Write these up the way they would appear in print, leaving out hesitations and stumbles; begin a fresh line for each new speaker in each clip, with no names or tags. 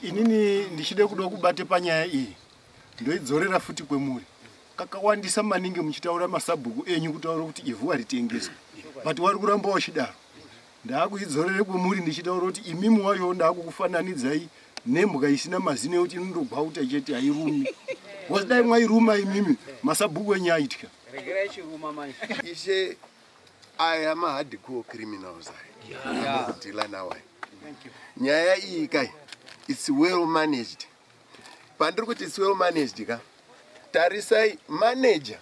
Inini ndichide kuda kubate panyaya iyi ndoidzorera futi kwemuri. Kakawandisa maningi muchitaura masabhuku enyu kutaura kuti ivhu haritengeswi, but wari kuramba wachidaro. Ndaakuidzorere kwemuri ndichitaura kuti imimi wacho ndaakukufananidzai nembwa isina mazino ekuti inondogwauta chete hairumi. Because dai mwairuma imimi masabhuku enyu aitya.
Regerai chiruma manje.
Ishe aya mahardcore criminals aya amukudhila nawo aya. Nyaya iyi kai it's well managed. Pandiri kuti it's well managed ka tarisai manager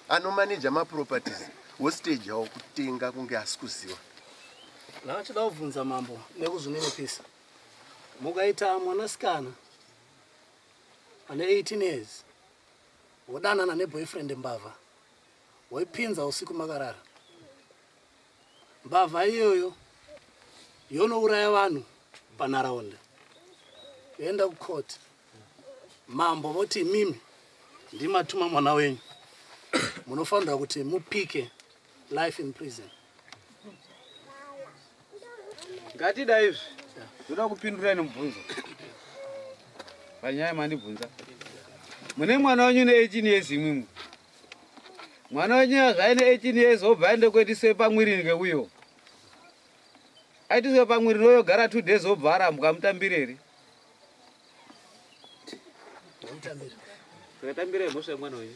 anomaneja maproperties wostajawo kutenga kunge asi kuziva.
Ndakachida kubvunza mambo nekuzvininipisa. Mukaita mwanasikana ane 18 years wodanana neboyfriend mbavha woipinza usiku makarara mbavha iyoyo yonouraya vanhu panharaunda yoenda kucourt mambo voti imimi ndimatuma mwana wenyu munofanirwa kuti mupike life in prison.
Ngatida izvi. Ndoda kupindura nemubvunzo. Panyaya mandibvunza. Mune mwana wenyu ne 18 years imwimwi. Mwana wenyu zvaine 18 years obva aende kuitiswe pamwiri ngeuyo. Aitiswe pamwiri noyogara 2 days obva arambwa mutambire here? Saka tambirai mhosva yemwana wenyu.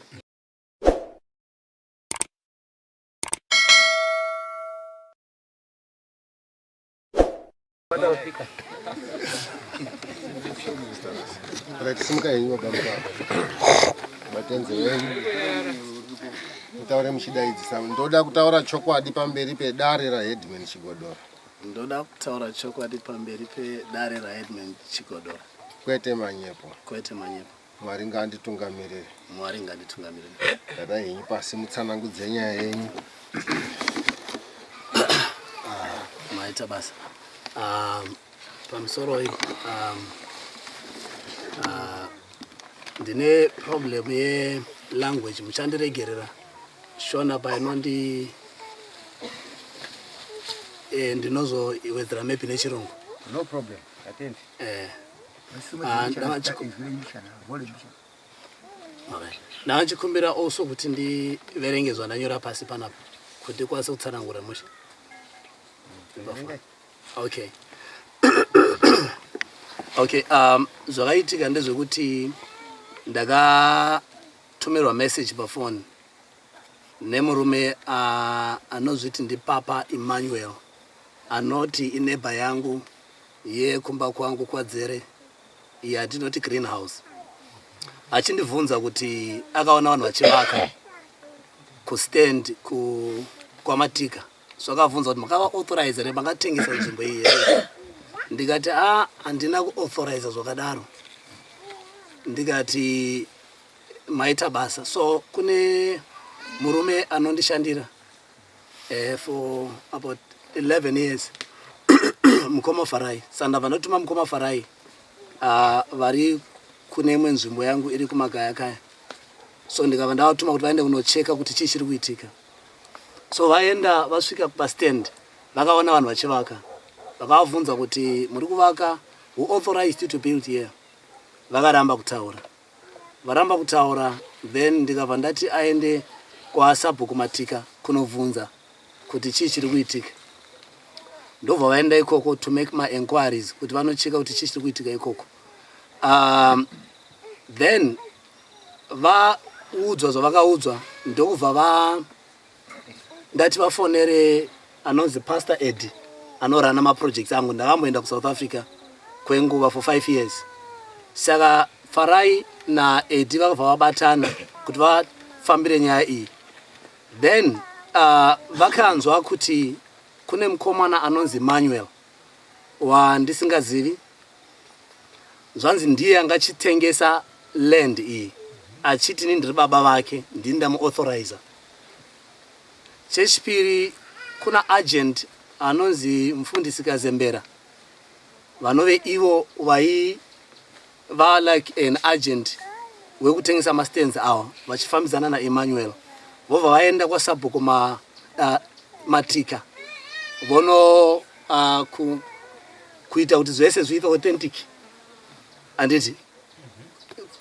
Right, simuka henyu baba mukapa. Batenze wenyu. Mutaure muchidaidzisa. Ndoda kutaura chokwadi pamberi pedare raHeadman Chigodora.
Ndoda kutaura chokwadi pamberi pedare raHeadman Chigodora.
Kwete manyepo.
Kwete manyepo.
Mwari ngaanditungamirire.
Mwari ngaanditungamirire.
Garai henyu pasi mutsanangudze nyaya yenyu.
Ah, maita basa. Um, pamusoroi um, uh, ndine problem yelanguage muchandiregerera shona painondi eh, ndinozowedzera maybe nechirungu.
No problem. Atende.
Eh. Ah, ndachikumbira also kuti ndiverenge zvandanyora pasi panapa kuti ndikwanise kutsanangura mushe. Okay. Okay, zvakaitika ndezvekuti ndakatumirwa message pafoni nemurume anozviti ndipapa Emmanuel anoti ineba yangu yekumba kwangu kwadzere yatinoti greenhouse achindibvunza kuti akaona vanhu vachivaka kustand ku kwamatika so akabvunza kuti makava authorize here makatengesa nzvimbo iyi here ndikati a handina kuauthorize zvakadaro ndikati maita basa so kune murume anondishandira for about 11 years mukoma Farai. Saka ndabva ndatuma mukoma Farai vari kune imwe nzvimbo yangu iri kumagaya kaya. So ndikabva ndavatuma kuti vaende kunocheka kuti chii chiri kuitika. So vaenda vasvika pastand vakaona vanhu vachivaka. Vakavabvunza kuti muri kuvaka, who authorized you to build here? Vakaramba kutaura. Varamba kutaura then ndikabva ndati aende kwasabhuku Matika kunobvunza kuti chii chiri kuitika. Ndobva vaenda ikoko to make my enquiries kuti vanocheka kuti chii chiri kuitika ikoko. Then vaudzwa zvavakaudzwa ndokubva va ndati vafonere anonzi Pastor Eddie anorana maprojects angu. Ndakamboenda kuSouth Africa kwenguva for 5 years. Saka Farai naEddie vakabva vabatana kuti vafambire nyaya iyi. Then vakanzwa kuti kune mukomana anonzi Manuel wandisingazivi, zvanzi ndiye angachitengesa land iyi achiti ini ndiri baba vake, ndini ndamuauthorizer. Chechipiri, kuna agent anonzi Mufundisi Kazembera vanove ivo vaiva like an agent wekutengesa mastands awa vachifambidzana naEmmanuel. Vobva vaenda kwasabhuku Matika vono kuita kuti zvese zviite authentic. Handiti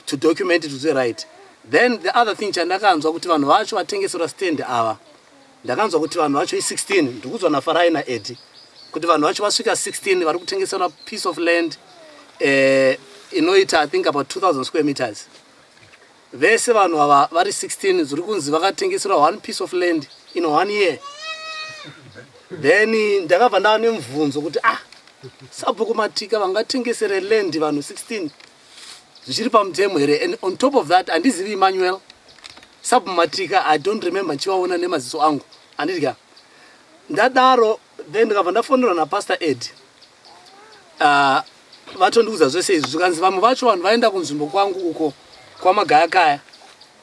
to document it to right. Then the other thing chandakanzwa kuti vanhu vacho vatengeserwa stand ava, ndakanzwa kuti vanhu vacho i16, ndikudzwa naFarai naEdi kuti vanhu vacho vasvika 16 vari kutengeserwa piece of land inoita I think about 2000 square meters. Vese vanhu ava vari 16 zviri kunzi vakatengeserwa one piece of land in one year. Then ndakabva ndava nemubvunzo kuti, ah, Sabhuku Matika vangatengesere land vanhu 16 zvichiri pamutemo here? And on top of that, handizivi Emmanuel Sabhuku Matika, I don't remember ndichivaona nemaziso angu, handidya. Ndadaro, then ndikabva ndafonerwa naPastor Ed, vatondiudza zvese izvi. Zvikanzi vamwe vacho vanhu vaenda kunzvimbo kwangu uko kwaMagayakaya,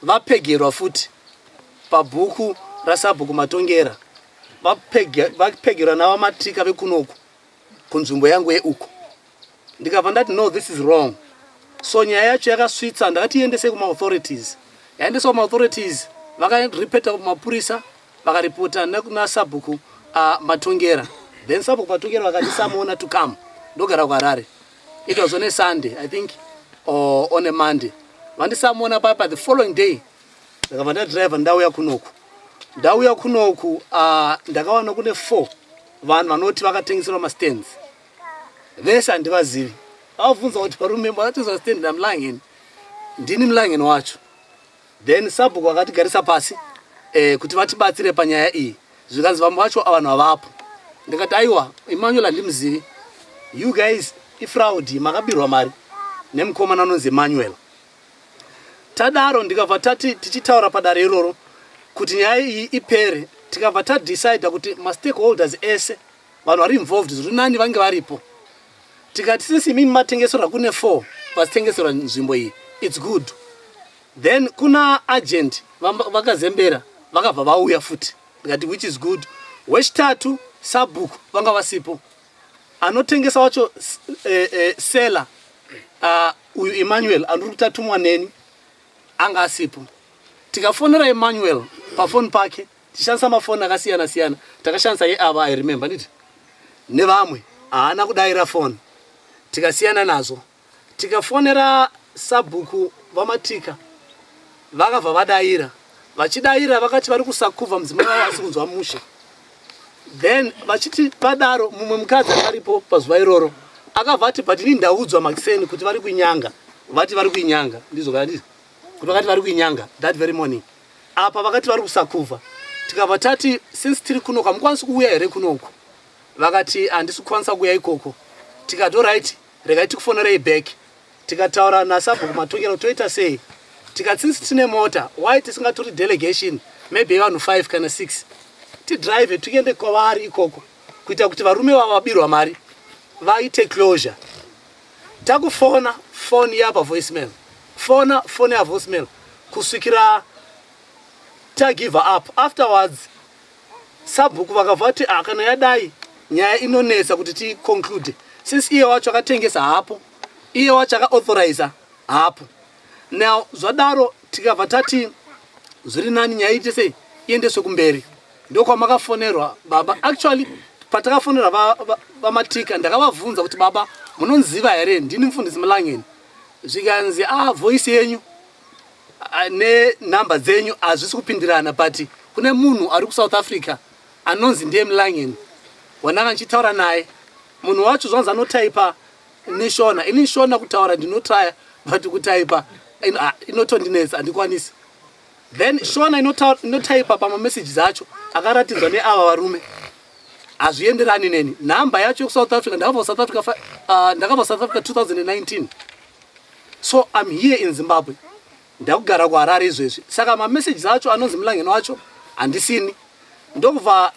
vapegerwa futi pabhuku raSabhuku Matongera, vapegerwa navaMatika vekunoku kunzvimbo yangu yeuko. Ndikabva ndati, "No, this is wrong." So nyaya yacho yakasvitsa, ndakati iendesei kumaauthorities. Yaendeswa kumaauthorities, vakaripeta kumapurisa, vakaripota nekuna Sabhuku Matongera. Then Sabhuku Matongera vakati to come, ndogara kuHarare. It was on a Sunday, I think, or on a Monday. Vandisamona papa, the following day ndakabva ndadhiraivha ndauya kunoku. Ndauya kunoku, ndakawana kune four vanhu vanoti vakatengeserwa mastands. Vese handivazivi. Avabvunza kuti, "Varume, makatengeserwa stand naMulangeni?" Ndini Mulangeni wacho. Then sabhuku akatigarisa pasi kuti vatibatsire panyaya iyi. Zvikanzi vamwe vacho vanhu havapo. Ndikati, "Aiwa, Emmanuel handimuzivi. You guys ifraud, makabirwa mari nemukomana anonzi Emmanuel." Tadaro, ndikabva tati tichitaura padare iroro kuti nyaya iyi ipere, tikabva tadecida kuti mastakeholders ese, vanhu vari involved, zviri nani vange varipo. Tikati, since imimi matengeserwa, kune four vachitengeserwa nzvimbo iyi, it's good. Then kuna agent vakazembera, vakabva vauya futi. Ndikati, "Which is good." Wechitatu, sabhuku vanga vasipo. Anotengesa wacho, seller, uyu Emmanuel andiri kuti atumwa neni, anga asipo. Tikafonera Emmanuel pafoni pake, tichishandisa mafoni akasiyana siyana, takashandisa yeava, I remember, nditi nevamwe, haana kudayira foni. Tikasiyana nazvo. Tikafonera sabhuku vaMatika, vakabva vadayira. Vachidayira vakati vari kuSakubva, mudzimai wavo asi kunzwa mushe. Then vachiti vadaro, mumwe mukadzi akaripo pazuva iroro akabva ati, "But ini ndaudzwa makiseni kuti vari kuinyanga." Vati vari kuinyanga, ndizvo kana ndizvo kuti vakati vari kuinyanga that very morning. Apa vakati vari kuSakubva. Tikabva tati, "Since tiri kunoku, hamukwanisi kuuya here kunoku?" Vakati, "Handisi kukwanisa kuuya ikoko." Tikati, "Alright, regai tikufonerei back." Tikataura nasabhuku Matongera kuti toita sei. Tikati, since tine mota, why tisingatori delegation maybe yevanhu 5 kana 6, tidrive tiende kwavari ikoko, kuita kuti varume vavo vabirwa mari vaite closure? Takufona, foni yapa voicemail, fona, foni yavoicemail, kusvikira tagive up. Afterwards sabhuku vakabva vati, "Ah, kana yadai nyaya inonetsa kuti ticonclude, since iye wacho akatengesa hapo, iye wacho akaauthoriza hapo." Now zvadaro, tikabva tati zviri nani nyaya iite sei, iendeswe kumberi. Ndokwamakafonerwa baba. Actually, patakafonerwa vaMatika, ndakavabvunza kuti, "Baba, munonziva here? Ndini mufundisi Mulangeni." Zvikanzi, "A, voice yenyu nenhamba dzenyu hazvisi kupindirana, but kune munhu ari kuSouth Africa anonzi ndiye Mulangeni wandanga ndichitaura naye." Munhu wacho zvanzi anotaipa neShona. Ini Shona kutaura ndinotraya, but kutaipa inotondinetsa, handikwanisi. Then Shona inotaipa pamamessages acho akaratidzwa neava varume hazvienderani neni. Nhamba yacho yekuSouth Africa, ndakabva South Africa, ndakabva South Africa 2019, so I'm here in Zimbabwe, ndakugara kuHarare izvezvi. Saka mamessages acho anonzi Mulangeni wacho handisini. Ndokubva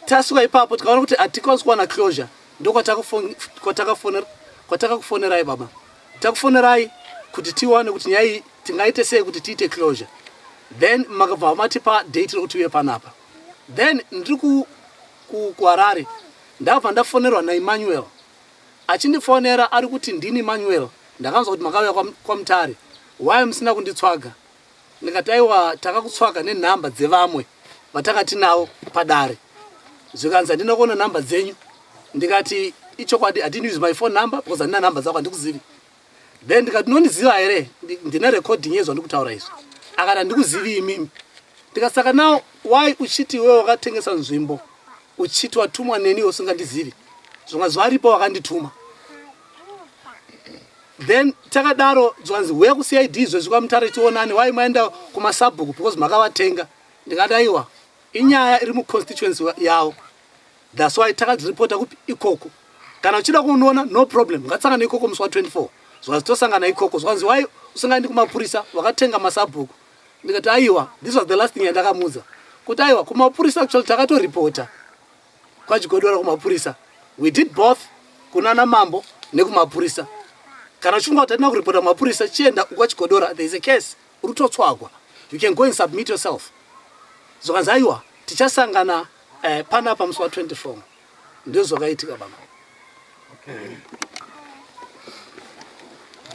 tasvika ipapo, tikaona kuti hatikwanisi kuwana closure. Ndokwatakakufonerai baba, takufonerai kuti tiwane kuti nyaya iyi tingaite sei kuti tiite closure. Then makabva matipa date rekuti uye panapa. Then ndiri kuHarare, ndabva ndafonerwa naEmmanuel. Achindifonera ari kuti, "Ndini Emmanuel, ndakanzwa kuti makauya kwaMutare. Why musina kunditsvaga?" Ndikati, "Aiwa, takakutsvaga nenhamba dzevamwe vatakati navo padare." Zvikanzi, "Handina kuona nhamba dzenyu." Ndikati, "Ichokwadi, I didn't use my phone number because handina nhamba dzako, handikuzivi." Then ndikati unondiziva here? Ndine recording yezvandikutaura izvi. Akati handikuzivi imimi. Ndikati saka now why uchiti iwewe wakatengesa nzvimbo uchiti watumwa neni usingandizivi? Zvimwe zvaripo wakandituma. Then takadaro zvanzi huya kuCID izvezvi kwaMutare tionane why maenda kumasabhuku because makavatenga. Ndikati aiwa inyaya iri muconstituency yavo. That's why takadziripota kupi ikoko. Kana uchida kunoona no problem ngatisangane ikoko musi wa 24. Zvanzi tosangana ikoko zvanzi why usingaendi kumapurisa wakatenga masabhuku. Ndikati aiwa this was the last thing yandakamuudza kuti aiwa kumapurisa actually takatoripota kwachigodora kumapurisa. We did both kunana mambo nekumapurisa. Kana uchifunga kuti hatina kuripota kumapurisa chienda kwachigodora there is a case uri kutotswagwa. You can go and submit yourself. Zvakanzi aiwa tichasangana eh, panapa musi wa 24 ndozvakaitika baba.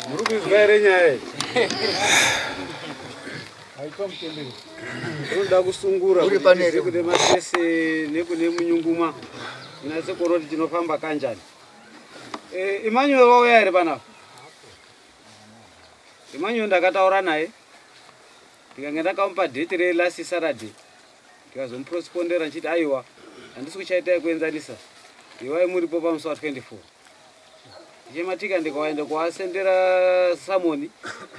Muri kuizwa here nyaya iyi? Unoda kusungura
Uri pane here?
kune masese nekune munyunguma unatse kuona kuti tinofamba kanjani. Eh, Emmanuel wauya here panapa? Emmanuel ndakataura naye ndikange ndakamupa date relast Saturday ndikazomuprospondera ndichiti aiwa handisi kuchaita yekuenzanisa ivai muripo pamusi wa 24 ndichematika ndikawaenda kuwasendera samoni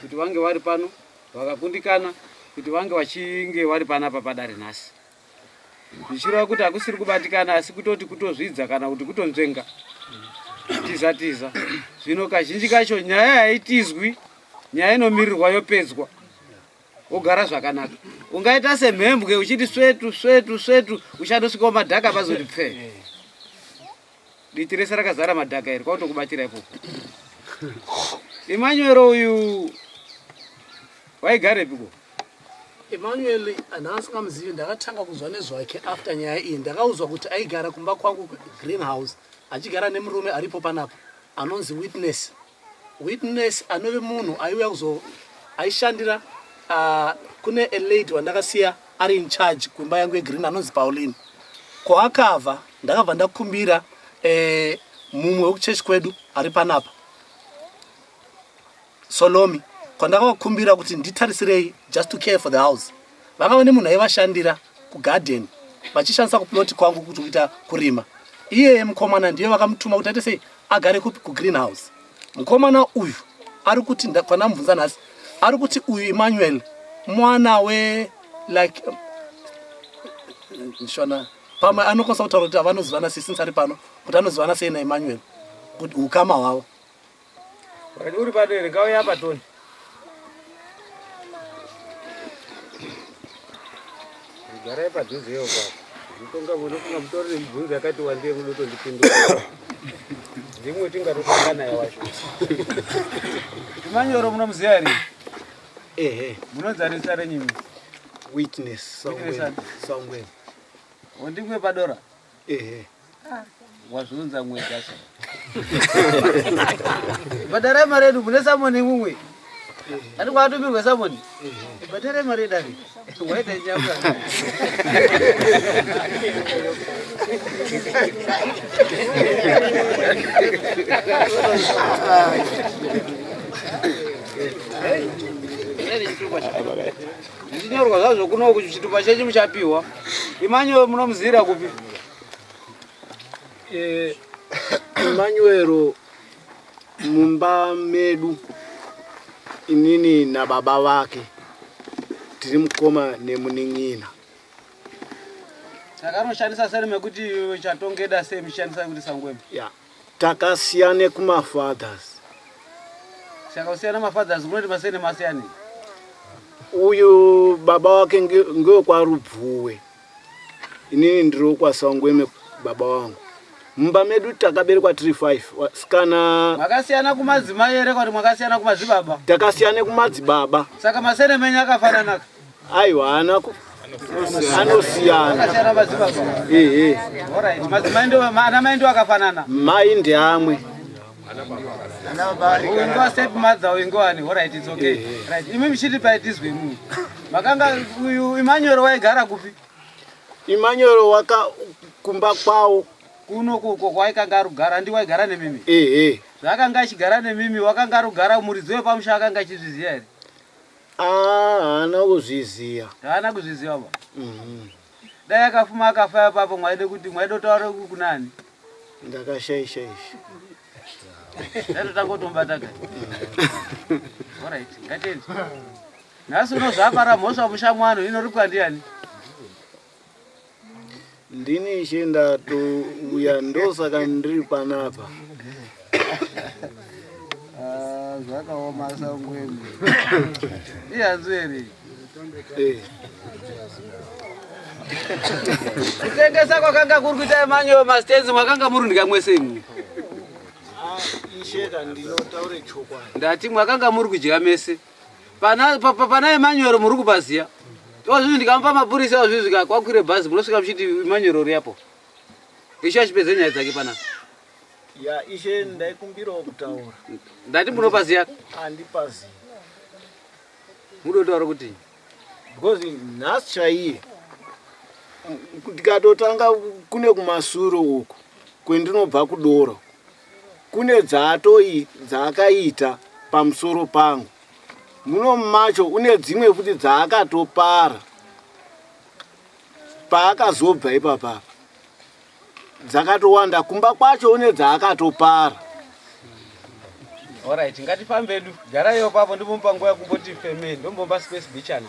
kuti vange vari pano vakakundikana kuti vange vachinge vari panapa padare nhasi zvichireva kuti hakusiri kubatikana asi kutoti kutozvidza kana kuti kutonzvenga tiza tiza zvino kazhinji kacho nyaya haitizwi nyaya inomirirwa yopedzwa wogara zvakanaka ungaita semhembwe uchiti svetu svetu svetu uchandosvikawo madhaka pazoti pfee diti rese rakazara madhaka iri kwautokubatira ikoko Emmanuel uyu waigarepiko
Emmanuel anaasingamuzivi ndakatanga kunzwa nezvake after nyaya iyi ndakaudzwa kuti aigara kumba kwangu greenhouse achigara nemurume aripo panapa anonzi Witness Witness anove munhu aiuya kuzo aishandira uh, kune a lady wandakasiya ari in charge kumba yangu yegreen anonzi Pauline kwaakabva ndakabva ndakumbira eh, mumwe wekuchechi kwedu ari panapa Solomi kwandakavakumbira kuti nditarisirei just to care for the house vakava nemunhu aivashandira kugarden vachishandisa kuplot kwangu kuti kuita kurima iyeye mukomana ndiye vakamutuma kuti aite sei agare kupi kugreenhouse mukomana uyu ari kuti kwandamubvunza nhasi ari kuti uyu Emmanuel mwana we like shona pamwe anokwanisa kutaura kuti avanozivana sei since ari pano kuti anozivana sei naEmmanuel kuti ukama hwavo
Uri pano here? Ngauye apa Tony. Garai padhuze iyo papo. Mutonga munofunga mutori nemibvunzo yakati wandei munotondipindura. Ndimwe tingatotanga naye wacho. Manyoro munomuziva here?
Ehe.
Munonzi zita renyu imi?
Witness
Witness
Sangweni. Sangweni.
Ndimwe padora?
Ehe.
Wazviunza mwega sa. Bhadharai mari yedu mune samoni imwimwe. Ati kwatumirwe samoni. Bhadharai mari yedu ari. Waita nyamba. Zvichinyorwa zvazvo kuno chitupa chenyu muchapiwa. Emmanuel munomuzira kupi?
Eh, Emmanuel mumba medu inini nababa vake tiri mukoma nemunin'ina.
Saka anoshandisa seri mekuti chatongeda sei muchishandisa kuti sangwema?
Ya, takasiyane kumafathers.
Saka kusiyana mafathers kunoti masene masiyane.
Uyu baba wake ngewekwaRubvuwe. Inini ndiri wekwaSangweme baba wangu. Mumba medu takaberekwa tiri 5 vasikana.
Makasiyana kumadzimai here kana makasiyana kumadzibaba?
Takasiyana kumadzibaba.
Saka masene menyu akafanana?
Aiwa haana ku anosiyana.
Akasiyana madzibaba.
Ehe.
Alright, madzimai ndo ana mai ndo akafanana.
Mai ndeamwe.
Uyu nguva step mother uyu ngowani. Alright, it's okay. Right, imi muchiti paitizwe imimi. Makanga uyu Emmanuel waigara kupi?
Emmanuel waka kumba kwawo.
Kuno kuko kwaikanga arugara ndi waigara nemimi.
Ehe.
Zvaakanga achigara nemimi wakanga arugara muridzi wepamusha akanga achizviziva here?
Ah, haana kuzviziva.
Haana kuzviziva ba. Dai akafuma akafa ipapo mwaide kuti mwaide kutaura kunani?
Ndakashaisha izvi.
Ndatotanga kutombata kai. Alright, ngatiende. Nhasi uno zvapara mhosva musha mwano inoripwa ndiani?
Ndini ishe ndatouya ndosaka ndiri panapa.
Ah, zvakaoma sangwenu. Ihanzu here?
Eh.
Kutengesa kwakanga kuri kuita manyo mastenzi mwakanga muri ndikamwese imwi.
Ah, ishe kandinotaure chokwadi.
Ndati mwakanga muri kudya mese. Pana pa, pa, pana Emmanuel muri kupaziya. Ozvizvi ndikamupa mapurisa ozvizvi ka kwakwire bhazi munosvika muchiti Emmanuel uri apo. Ishe achipedza nyaya dzake pana.
Ya ishe ndaikumbirawo kutaura.
Ndati munopaziya.
Andipaziya.
Munotaura kuti
because nhasi chaiye ndikatotanga kune kumasure uku kwendinobva kudoro kune dzaatoi dzaakaita pamusoro pangu muno macho une dzimwe futi dzaakatopara paakazobva ipapapa dzakatowanda kumba kwacho une dzaakatopara.
Alright, ngatifambedu. Garaiwo papo ndimbomupa nguva yekumboti feme, ndombomba space bichana.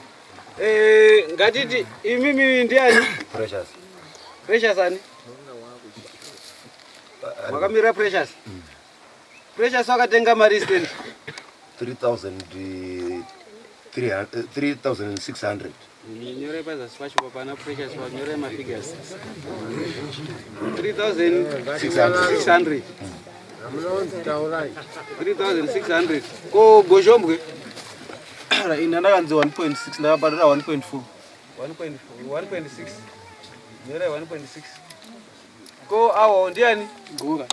Eh, ngatiti imimi ndiani?
Precious.
Precious ani? Wakamira Precious. Precious wakatenga mari stand.
3600.
Nyorai pazasi pacho pana Precious wanyorai mafigures. 3600. 3600. Ko gozhombwe?
Ina ndakanzi 1.6 ndakabhadhara 1.4.
1.4 1.6. Nyorai 1.6. Ko awo ndiani?
Gora.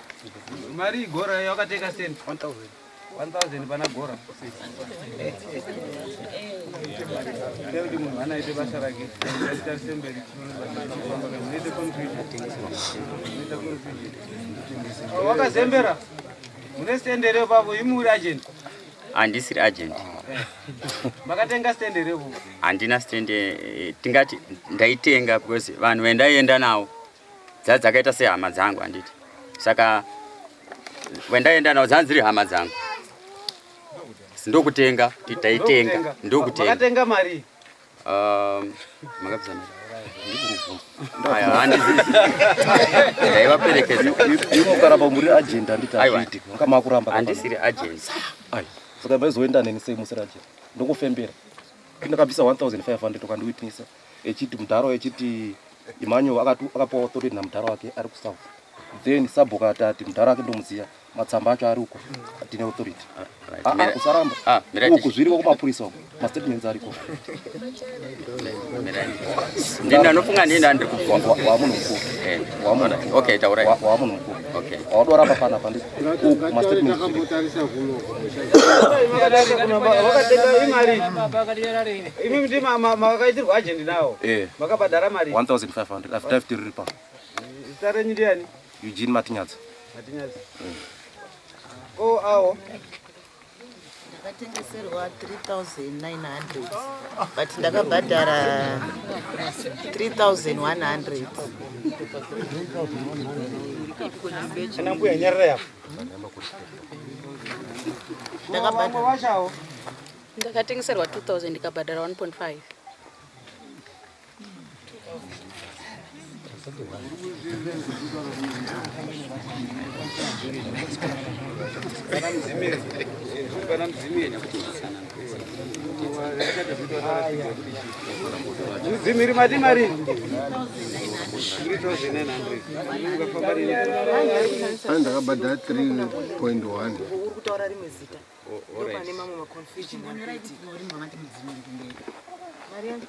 Mari gora yakateka stand
1000.
1000 pana gora. Kuti munhu anaite basa rake. Tarise mberi munoite confusion. Munoita confusion. Wakazembera. Mune stand here papo imi uri agent.
Handisiri agent.
Makatenga stand here po?
Handina stand tingati ndaitenga because vanhu vendaienda navo dzaa dzakaita sehama dzangu handiti. Saka wendaenda navo dzaa dziri hama dzangu. Ndokutenga, taitenga, ndokutenga.
Makatenga mari?
Makabvisa mari. Aya, handizivi. Ndaivaperekedza.
Iwe ukaramba muri agent handiti hazviiti. Wanga makuramba.
Handisiri agent.
Ai, saka maizoenda neni sei musiri agent? Ndokufembera. Ndakabvisa 1500 ukandiwitnessa. Echiti mudhara echiti Emmanuel akapiwa authority namudhara wake ari kuSouth. Then sabhuku atati mudhara wake ndomuziya matsamba acho ari uko tine authority. Usaramba. Uku zviriko kumapurisa uko. Mastatements ariko.
Ndini anofunga ndini ndiri kubvunzwa.
Wamunhu mukuru. Wamunhu mukuru.
Okay, taurai.
Wamunhu mukuru.
Okay.
Waudoramba pana pa uku mastatements zviriko.
Wakatenga imari. Imi ndi makaitirwa agent nawo. Makabhadhara mari.
1500 affidavit riri pa.
Zita renyu ndiani?
Eugene Matinyadza.
Matinyadza. Ko awo.
Ndakatengeserwa 3900 but ndakabhadhara 3100.
Ana mbuya nyarara yapo.
Ndakabhadhara.
Ndakatengeserwa 2000 ndikabhadhara 1.5.
Mudzimiri mati mari 3900.
Ndakabhadhara 3.1.
Uri kutaura rimwe zita. Ndopane mamwe maconfusion arikuitika. Mari yangu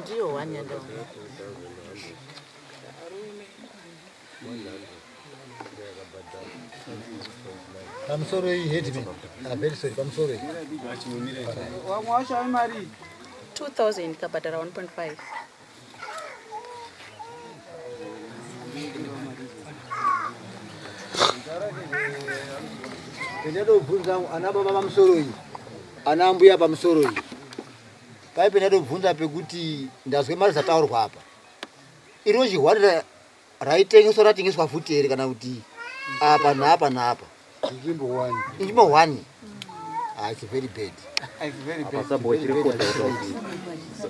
ndiyo one yandaona.
Pamusoro iyi headman. Ah, very sorry, pamusoro iyi.
Wamwe wacho ave mari
2000 ndikabhadhara 1.5.
Ndinodobvunza ana baba pamusoro iyi, ana mbuya pamusoro iyi. Paipe ndadobvunza pekuti ndazwe mari dzataurwa apa. Iro chihwani raitengeswa ratengeswa futi here kana kuti apa naapa naapa?
Nzvimbo one.
Nzvimbo one. Ah, it's very bad.
It's very
bad. Sabhuku echirekodha kuti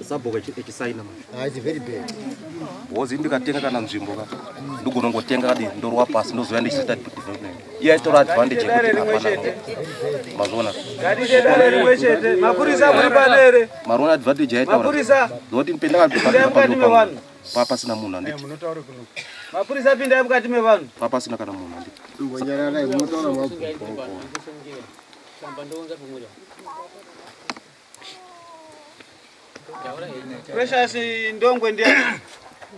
sabhuku echisaina manje.
Ah, it's very bad.
Wozi ndikatenga kana nzvimbo ka ndogona kungotenga kadi ndorwa pasi ndozouya ndichiita development. Iye aitora advantage yekuti hapana. Mazviona?
Ngatiite dare rimwe chete. Mapurisa muri pano here?
Mariona advantage yaitaura.
Mapurisa.
Ndoti pendakabva
mukati mevanhu.
Papasina munhu handiti.
Mapurisa pindai mukati mevanhu.
Papasina kana munhu handiti.
Ngonyararai munotaura mabhuku.
Precious Ndongwe ndiye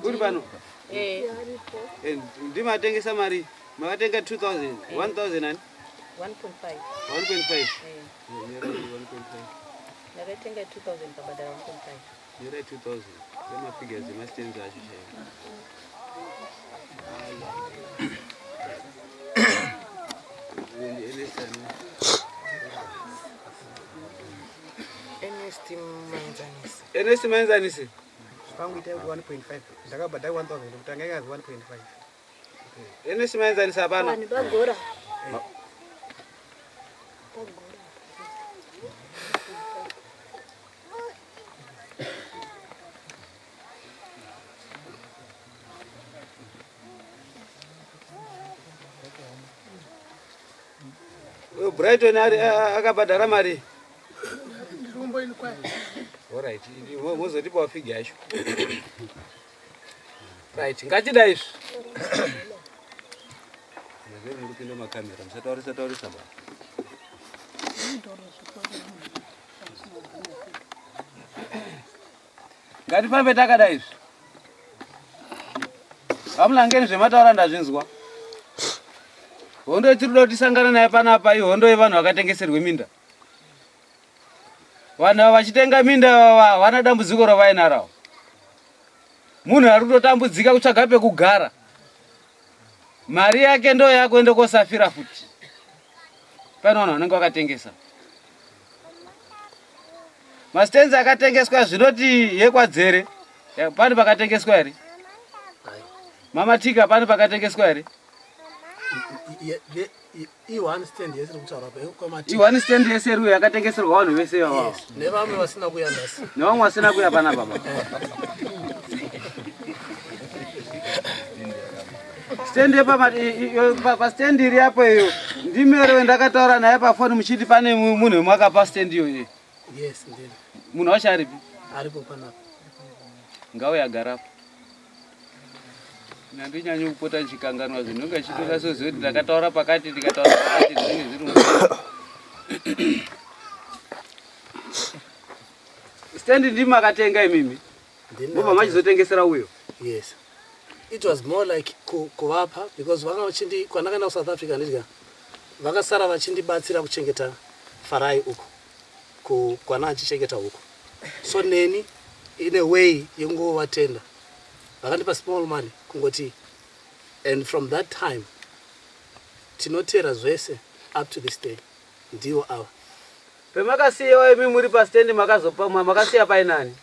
uri pano.
Eh.
Eh, ndimatengesa mari. Makatenga 2000, 1000 and
1.5.
1.5.
Eh.
Nyorai 1.5.
Ndakatenga 2000 kabhadhara 1.5.
Nyorai 2000. Nemafigures emastands acho chaiwo.
Ernest Maenzanisi.
Ernest Maenzanisi.
Pangu itai kuti 1.5 ndakabhadhara 1000 kutanga ikazi 1.5.
Ernest Maenzanisi hapana.
Vanhu bagora.
Uyo Brighton ari akabhadhara mari. Alright, mozotipawo figure yacho. Right, ngatidai izvi. Ndazve muri kupinda makamera, musataurisa taurisa ba. Ngatifambe takadai izvi. Vamulangeni zvemataura ndazvinzwa. Hondo yetiri kuda kuti tisangane nayo panapa ihondo yevanhu vakatengeserwe minda. Vanhu ava vachitenga minda ava havana dambudziko ravainarawo. Munhu ari kutotambudzika kutsvaga pekugara. Mari yake ndo yakuenda kosafira futi. Pane vanhu vanenge vakatengesa. Mastenzi akatengeswa zvinoti yekwadzere pane pakatengeswa here? Mama Tika pane pakatengeswa here?
I-one stand yese kutaura kwamati.
I-one stand yese iriyo yakatengeserwa vanhu vese ivavo.
Nevamwe vasina kuya nhasi.
Nevamwe vasina kuya panapa baba. Stand yepa pa stand iri apo iyo ndimi here wendakataura naye pafoni muchiti pane munhu wemwakapa stand iyoyo.
Yes, ndini.
Munhu wacho aripi?
Aripo panapa.
Ngauye agarapo. Nandinyanyo kupota ndichikanganwa zvinhu ndinonga ndichitonasoziva kuti ndakataura pakati ndikataura pakati zvinenge zviri stand ndimi makatenga imimi mobva machizotengesera uyo
yes it was more like kuvapa because vanga vachindi kwandakaenda kusouth africa ndidya vakasara vachindibatsira kuchengeta farai uku kwana achichengeta huku so neni in a way yengovatenda vakandipa small money kungoti and from that time tinotera zvese up to this day ndiwo ava
Pemakasiyiwa imi muri pastand makazopa makasiya painani?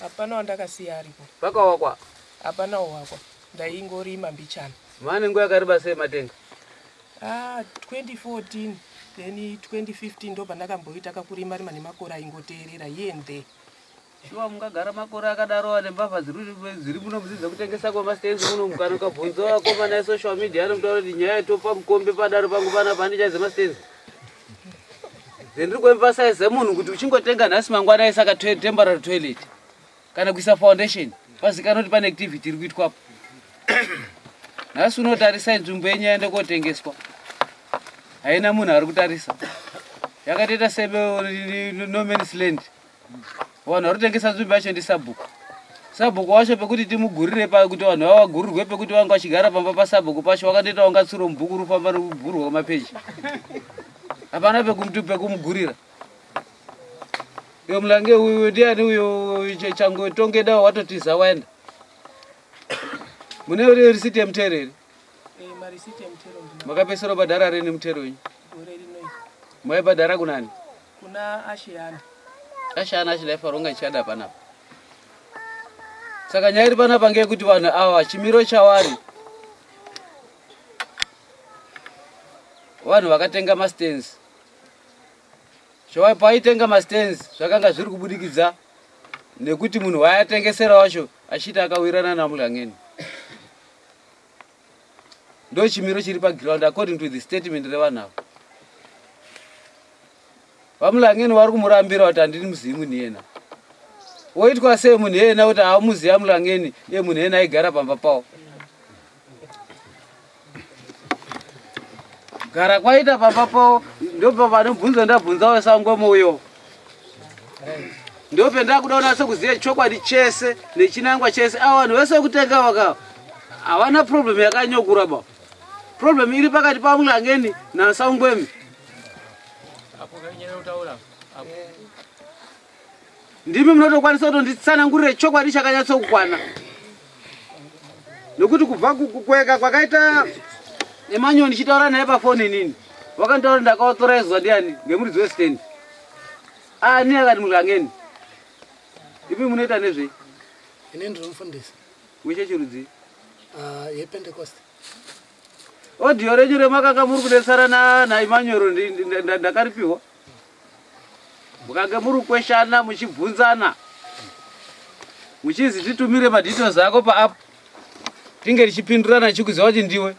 Hapana wandakasiya aripo.
Pakawakwa?
Hapana wawakwa. Ndaingorima mbichana.
Mane nguva yakareba sei matenga?
Ah, 2014 then 2015 ndo pandakamboita kakurima rima nemakore aingoteerera here and there.
Shuwa mungagara makore akadaro ane mbavha dziri muno mudzi dzekutengesa kwemastenzi muno mukana ukabvunza vakomana esocial media anomutaura kuti nyaya yetopa mukombe padaro pangu panapa handichaidze mastenzi. Ndiri kuemphasize munhu kuti uchingotenga nhasi mangwana aisa ka temporary toilet kana kuisa foundation pazikanwa kuti pane activity iri kuitwapo. Nhasi unotarisa nzvimbo yenyu yaenda kotengeswa haina munhu ari kutarisa yakatoita sebe no man's land. Vanhu vari kutengesa nzvimbo yacho ndisabhuku. Sabhuku wacho pekuti timugurire pa kuti vanhu vava vagurirwe pekuti vanga vachigara pamba pasabhuku pacho vakandoita wanga tsuro mubhuku rufamba rugurwa kwamapeji. Hapana pekumuti pekumugurira. Iyo mulange uyu ndiani uyo chango tongeda watotiza waenda. Mune risiti yemutero here?
Eh, marisiti emutero ndinawo.
Makapesera bhadhara rini mutero wenyu?
Gore
Maibhadhara kunani?
Kuna Ashiyana.
Ashiyana achidaifa ronga ichada panapa. Saka nyaya iri panapa ngeyekuti vanhu ava chimiro chawari vanhu vakatenga mastands paitenga mastands zvakanga zviri kubudikidza nekuti munhu waatengesera wacho achiti akawirirana namulangeni ndo chimiro chiri paground according to the statement revanhu ava vamulangeni vari kumurambira kuti handini muzivi munhu iyena woitwa sei munhu iyena kuti haumuziva mulangeni iye munhu iyena aigara pamba pawo gara kwaita pamba pawo ndobva panobvunzo ndabvunza wesangomo uyo ndopendakuda unatse kuziva chokwadi chese nechinangwa chese ava vanhu vese vekutenga vaka havana problem yakanyokura ba problem iri pakati pamulangeni nasangwemi ndimi munotokwanisa kutonditsanangurire chokwadi chakanyatsokukwana nokuti kubva kukweka kwakaita Emmanuel ndichitaura naye pafoni inini wakanditaura ndakaauthorizewa ndiani ngemuridzi westand ani akati mulangeni imi munoita nezvei
ini ndiri mufundisi
wechechi rudzii
uh, yepentecost
audio renyu remakanga muri kunetsana naEmmanuel ndakaripiwa mukange muri kukweshana muchibvunzana muchizi titumire madetails ako paapp tinge tichipindurana tichikuziva kuti ndiwe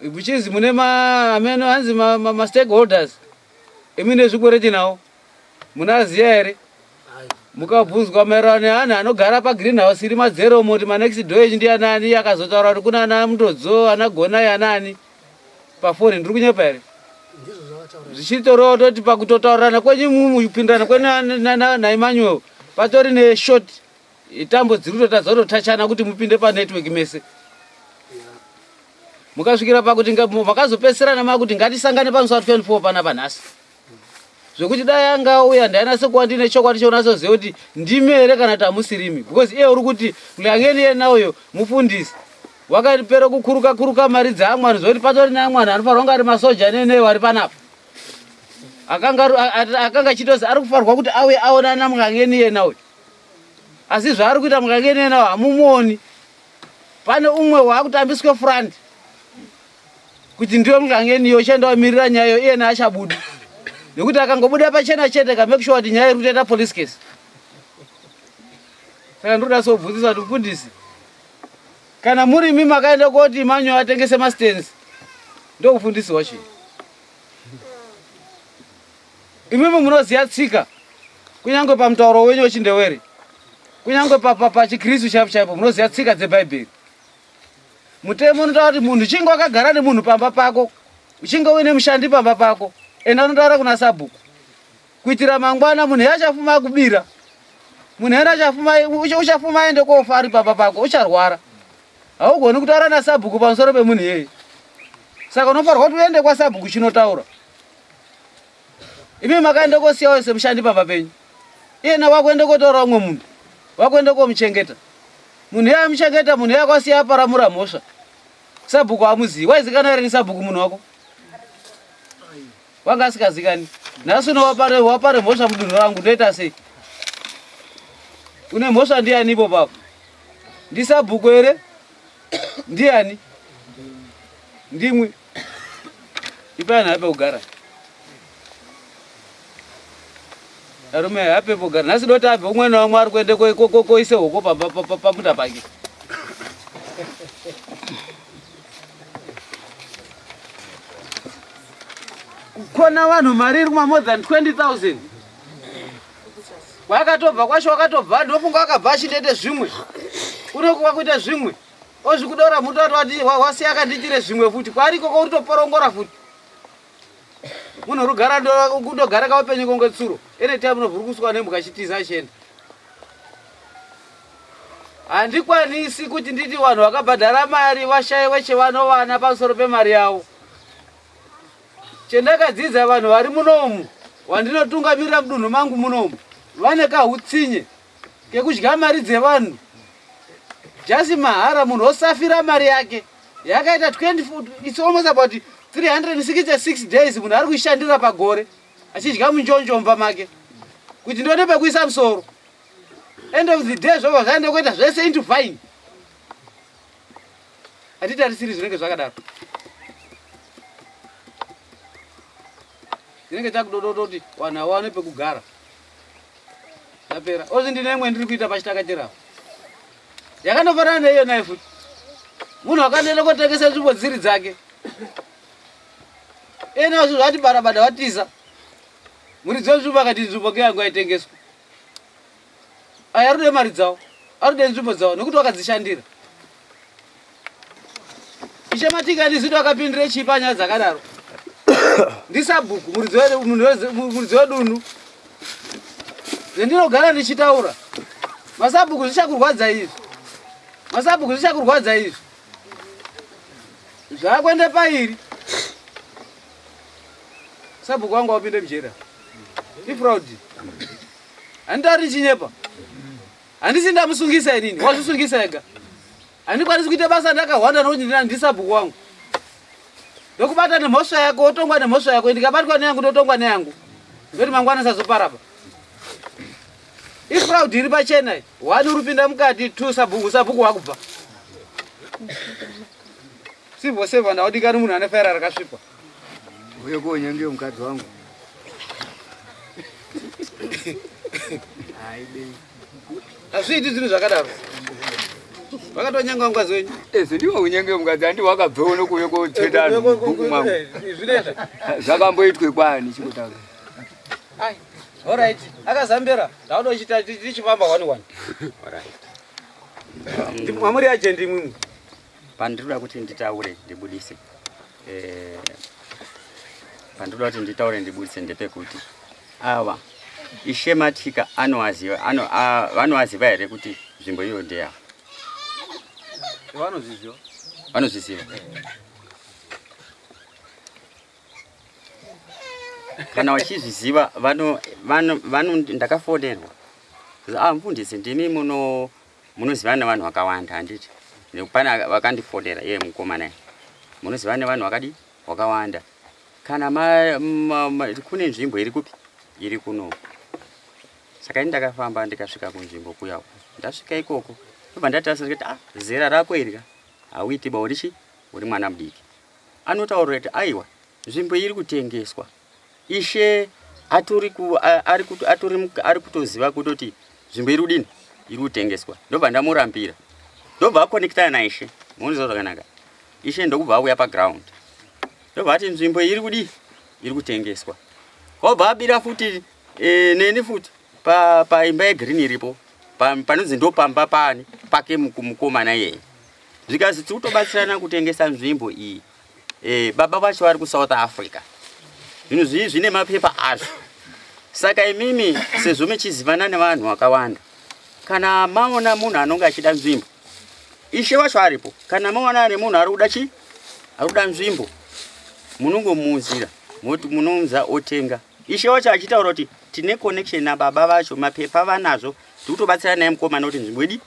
muchizi mune ameno hanzi mastakeholders imi nezvikwereti nawo munaziya here mukabvunzwa maererano neanhu anogara pagreenhouse iri madzero moti manext door echi ndianani akazotaura kuti kuna ana mutodzo ana gonai anani pafoni ndiri kunyepa here zvichitoreva toti pakutotaurirana kwenyu mupindirana kwenyu naEmmanuel patori neshort tambo dziri kutotadza kutotachana kuti mupinde panetwork mese mukasvikira pakuti makazopedzisirana makuti ngatisangane pamusi wa 24 panapa nhasi zvekuti dai anga auya ndainatso kuva ndine chokwadi chounatsoziva kuti ndimi here kana kuti hamusirimi because iye uri kuti mhlangeni yena uyo mufundisi wakapera kukuruka kuruka mari dzaamwari zvokuti patori neamwani anofanirwa kunge ari masoja nenei wari panapa akanga achitozi ari kufanirwa kuti auye aonana mhlangeni yena uyo asi zvaari kuita mhlangeni yena hamumuoni pane umwe waakutambiswe front kuti ndiwe mhlangeni iyo uchaenda wamirira nyaya iyo iyena achabuda nekuti akangobuda pachena chete ka make sure kuti nyaya iri kutoita police case saka ndiri kuda sobvunzisa kuti mufundisi kana muri imi makaenda koti Emmanuel atengese mastands ndokufundisi wacho imimi munoziva tsika kunyange pamutauro wenyu wechindewere kunyange pachikristu chaipo chaipo munoziva tsika dzebhaibheri mutemo unotaura kuti munhu uchinge wakagara nemunhu pamba pako uchinge uine mushandi pamba pako enda unotaura kuna sabhuku kuitira mangwana munhu achafuma akubira munhu ena achafuma uchafuma aende kofa ari pamba pako ucharwara haugoni kutaura nasabhuku pamusoro pemunhu iyeye saka unofanirwa kuti uende kwasabhuku chinotaura imi makaenda kosiya wese mushandi pamba penyu iyena wakuenda kotaura umwe munhu wakuenda komuchengeta munhu iye amuchengeta munhu iye akwasiya aparamura mhosva sabhuku amuzivi waizikana here nesabhuku munhu wako wanga asikazikani nhasi uno wapare wapare mhosva mudunhu rangu ndoita sei une mhosva ndiani ipo papo ndisabhuku here ndiani ndimwi ipai anhu ape kugara arume ape kugara nhasi doti abve umwe naumwe ari kuende koise hoko pamunda pake kukona vanhu mari iri kuma more than 20000 kwakatobva kwacho wakatobva ndofunga wakabva achindoita zvimwe unokuva kuita zvimwe ozvikudora muti wati wasiya akandiitire zvimwe futi kwaari ikoko uri toporongora futi munhu rugara kundogara kaupenyu konge tsuro anytime unovhurukuswa nembwa achitiza achienda handikwanisi kuti nditi vanhu vakabhadhara mari vashaiwe chevanovana pamusoro pemari yavo chendakadzidza vanhu vari munomu wandinotungamirira mudunhu mangu munomu vane kahutsinye kekudya mari dzevanhu jasi mahara munhu osafira mari yake yakaita 20 it's almost about 366 days munhu ari kuishandira pagore achidya munjonjo mumba make kuti ndione pekuisa musoro. End of the day zvobva zvaenda kuita zvese into vine. Hatitarisiri zvinenge zvakadaro. Tinenge takudododoti vanhu hawane pekugara. Zvapera. Ozi ndine imwe ndiri kuita pachitaka cherapo. Yakandofanana neiyo naye futi. Munhu akandoenda kotengesa nzvimbo dziri dzake. Ena zvinhu zvati barabada vatiza. Muridzi wenzvimbo akati nzvimbo ngeyangu aitengeswa. Aya arikuda mari dzawo, arikuda nzvimbo dzawo nekuti wakadzishandira. Ishe Matika ndizito akapindire chii panyaya dzakadaro? Ndisabhuku muridzi wedunhu. Zvendinogara ndichitaura. Masabhuku zvichakurwadza izvi. Masabhuku zvichakurwadza izvi. Zvakwende pairi. Sabhuku wangu wapinde mujera. Ifraud. Handitauri ndichinyepa. Handisi ndamusungisa inini, wazvisungisa ega. Handikwanisi kuita basa ndakahwanda nokuti ndina ndisabhuku wangu. Ndokubata nemhosva yako, wotongwa nemhosva yako, ndikabatwa neyangu ndotongwa neyangu. Ndoti mangwana sazoparapa. Ifraud iri pachena iyi. One uri kupinda mukati, two sabhuku, sabhuku wakubva. Civil servant haudikani munhu ane faira rakasvipa.
Uye konyange mukadzi wangu.
Hazviiti zvinhu zvakadaro. Vakatonyanga mukadzi wenyu.
Ezvo ndiwo kunyange mukadzi andi wakabvewo nokuuya kotsveta anhu mubhuku mangu.
Zvinoita.
Zvakamboitwe kwani chikutaura.
Ai. Alright. Akazambera. Ndauda uchita tichifamba one one.
Alright.
Mamuri agent imwimwi.
Pandinoda kuti nditaure ndibudise. Eh, pandinoda kuti nditaure ndibudise ndepekuti ava Ishe Matika anowaziva ano vanowaziva here kuti nzvimbo iyo ndeyavo?
Vanozviziva.
Vanozviziva. Kana vachizviziva vano vano vano ndakafonerwa. Ah mfundisi ndimi muno munozivana nevanhu vakawanda handiti? Pane vakandifonera iye mukomana. Munozivana nevanhu vakadi wakawanda. Kana ma, ma, ma, kune nzvimbo iri kupi? Iri kuno. Saka ini ndakafamba ndikasvika kunzvimbo kuya. Ndasvika ikoko. Ndobva ndatarisa ndikati ah zera rako iri ka. Hauiti ba uri chi? Uri mwana mudiki. Anotaura kuti aiwa nzvimbo iri kutengeswa. Ishe atori ku ari atori ari kutoziva kutoti nzvimbo iri kudini? Iri kutengeswa. Ndobva ndamurambira. Ndobva akonektana naIshe. Munoziva zvakanaka. Ishe ndokubva auya paground. Ndobva ati nzvimbo iri kudii? Iri kutengeswa. Obva abira futi e, neni futi pa paimba yegreen iripo. Pa, panonzi ndopamba pani pake mukomana iyeye. Zvikazi tiri kutobatsirana kutengesa nzvimbo iyi. E, baba vacho vari kuSouth Africa. Zvinhu zvii zvine mapepa azvo. Saka imimi sezvo muchizivana nevanhu vakawanda, kana maona munhu anonge achida nzvimbo, ishe wacho aripo. Kana maona ane munhu ari kuda chi ari kuda nzvimbo, munongomuunzira moti munounza otenga. Ishe wacho achitaura kuti tine connection nababa vacho, mapepa vanazvo, tiri kutobatsira naye mukomana kuti nzvimbo idi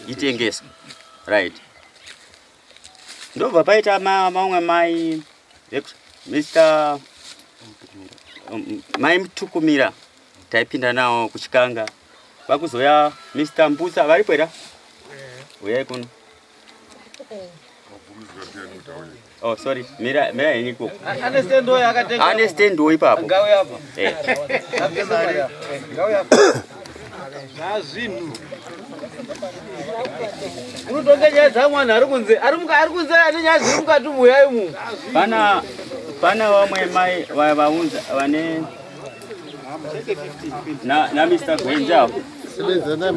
itengeswe. Right. Ndobva paita mamwe mai Mr. Mai Mutukumira taipinda nawo kuchikanga vakuzoya Mr. Mbusa varipo here? Uyai kuno. Oh sorry, mira mira henyu ikoko.
Ane stand oyo akatenga.
Ane stand oyo ipapo.
Ngauya apa.
Eh.
Ngauya apa. Zvazvinhu. Unotonga nyaya dzamwana ari kunze. Ari muka ari kunze ane nyaya dziri mukati muyai mu.
Pana pana vamwe mai vaunza vane na na Mr. Gwenja apo.
Sebenzanai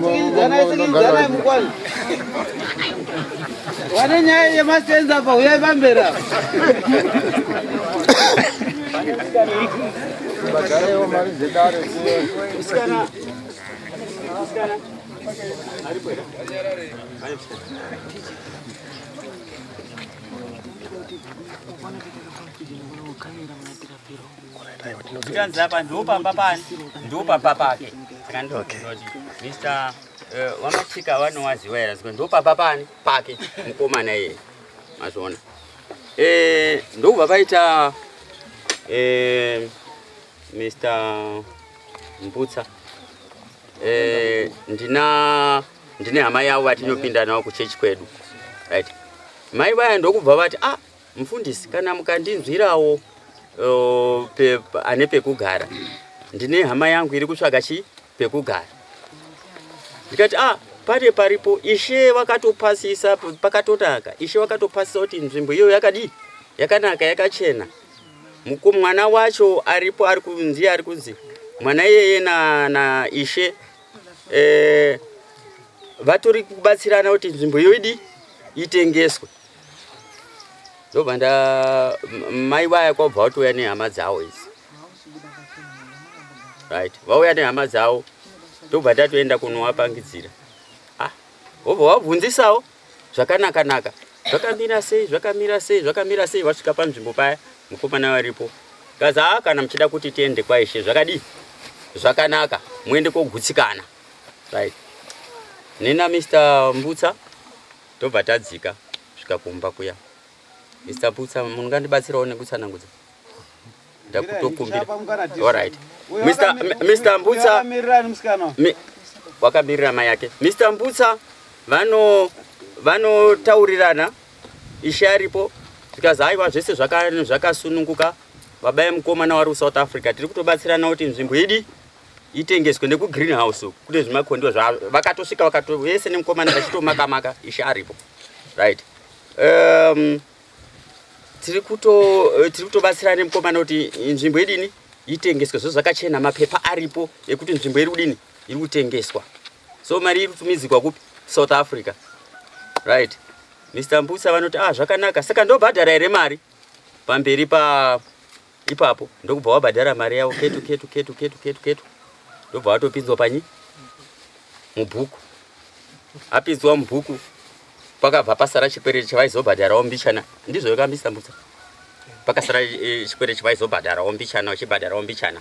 mukwana. Wane nyaya yemasenza apa huyai pamberi apa.
Bhadharewo mari dzedare.
Musikana. Musikana. Aripo here? Pane musikana. Zvikanzi apa ndopamba pani ndopamba pake saka ndoti Mr eh, Wamachika vanowaziva here ziko ndopamba pani pake mukomana iyeye mazviona. Eh, ndokubva paita eh, Mr. Mbutsa eh, ndina ndine hama yavo vatinopinda navo kuchechi kwedu right mai vaya ndokubva vati ah mufundisi kana mukandinzwirawo uh, pe, ane pekugara ndine hama yangu iri kutsvaga chi pekugara ndikati ah pane paripo ishe vakatopasisa pakatonaka ishe vakatopasisa kuti nzvimbo iyoyo yakadii yakanaka yakachena mwana wacho aripo ari kunzi ari kunzi mwana iyeye na, na ishe eh, vatori kubatsirana kuti nzvimbo iyo idi itengeswe ndobva nda mai vaya kwabva vatouya nehama dzawo idzi right vauya nehama dzavo ndobva tatoenda kunovapangidzira ah wobva wabvunzisawo zvakanaka naka zvakamira sei zvakamira sei zvakamira sei vasvika panzvimbo paya mukomana varipo kazi haa kana muchida kuti tiende kwaishe zvakadii zvakanaka muende kogutsikana right nina mr mbutsa tobva tadzika svika kumba kuya mr mbutsa mungandibatsirawo nekutsanangudza ndakutokumbira alright Mr Mr Mbutsa wakamirira mai yake Mr Mbutsa vano vanotaurirana ishe aripo zvikazi aiwa zvese zvakasununguka baba yemukomana wari kusouth africa tiri kutobatsirana kuti nzvimbo idi itengeswe nekugreenhouse kune zvimakondiwa vakatosvika vakato vese nemukomana vachitomakamaka ishe aripo right um, tiri kuto eh, tiri kutobatsirana nemukomana kuti nzvimbo idini itengeswe zvo zvakachena mapepa aripo ekuti nzvimbo iri kudini iri kutengeswa so mari iri kutumidzikwa kupi south africa right mr mbusa vanoti ah zvakanaka saka ndobhadhara here mari pamberi pa ipapo ndokubva wabhadhara mari yavo ketu ketu ketu ketu ketu ketu ndobva watopinzwa panyi mubhuku apinzwa mubhuku pakabva pasara chikwereti chavaizobhadharawo mbichana ndizvo yakambisa mbutsa pakasara eh, chikwereti chavaizobhadharawo mbichana vachibhadharawo mbichana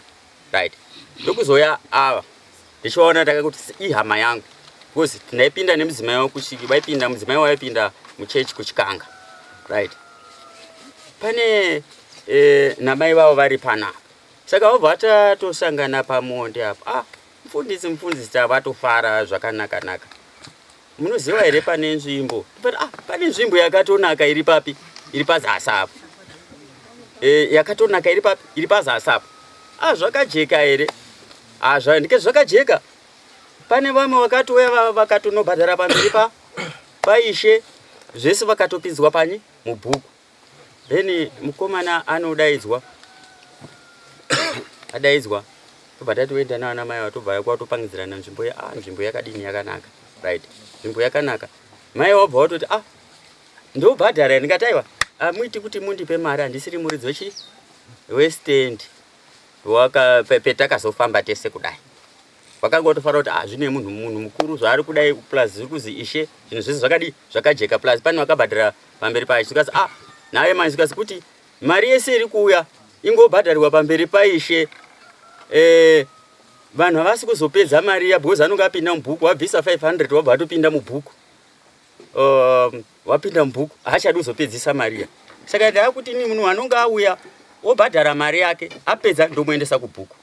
right ndokuzouya ava ndichivaona takakuti ihama yangu because ndaipinda nemudzimai wakuchiki vaipinda mudzimai waipinda muchechi kuchikanga right pane e, namai vavo vari panapa saka vabva tatosangana pamuonde apo ah mufundisi mufundisi tavatofara zvakanaka naka munoziva here pane nzvimbo but ah, pane nzvimbo yakatonaka iri papi iri pazasi apo e, yakatonaka iri papi iri pazasi apo ah, zvakajeka here ah, zva, ndike zvakajeka pane vamwe vakatouya vakatonobhadhara pamberi pa paishe zvese vakatopinzwa panyi mubhuku then mukomana anodaidzwa adaidzwa tobva tatoenda naana mai vatobva kwatopangidzirana nzvimbo ya ah, nzvimbo yakadini yakanaka right nzvimbo yakanaka mai wabva watoti ah ndobhadhara ndikati aiwa amuiti kuti mundipe mari handisiri muridzi wechi westand petakazofamba tese kudai vakanga vatofanira kuti ah, zvine munhu munhu mukuru zvaari kudai plus zviri kuzi ishe zvinhu zvese zvakadii zvakajeka plus pane vakabhadhara pamberi paishe zvikanzi ah naye manje zvikanzi kuti mari yese iri kuuya ingobhadharirwa pamberi paishe eh, vanhu havasi kuzopedza mari iya because anonge apinda mubhuku wabvisa 500 wabva atopinda mubhuku um, wapinda mubhuku haachadi kuzopedzisa mari iya saka ndaakuti ini munhu anonge auya obhadhara mari yake apedza ndomuendesa kubhuku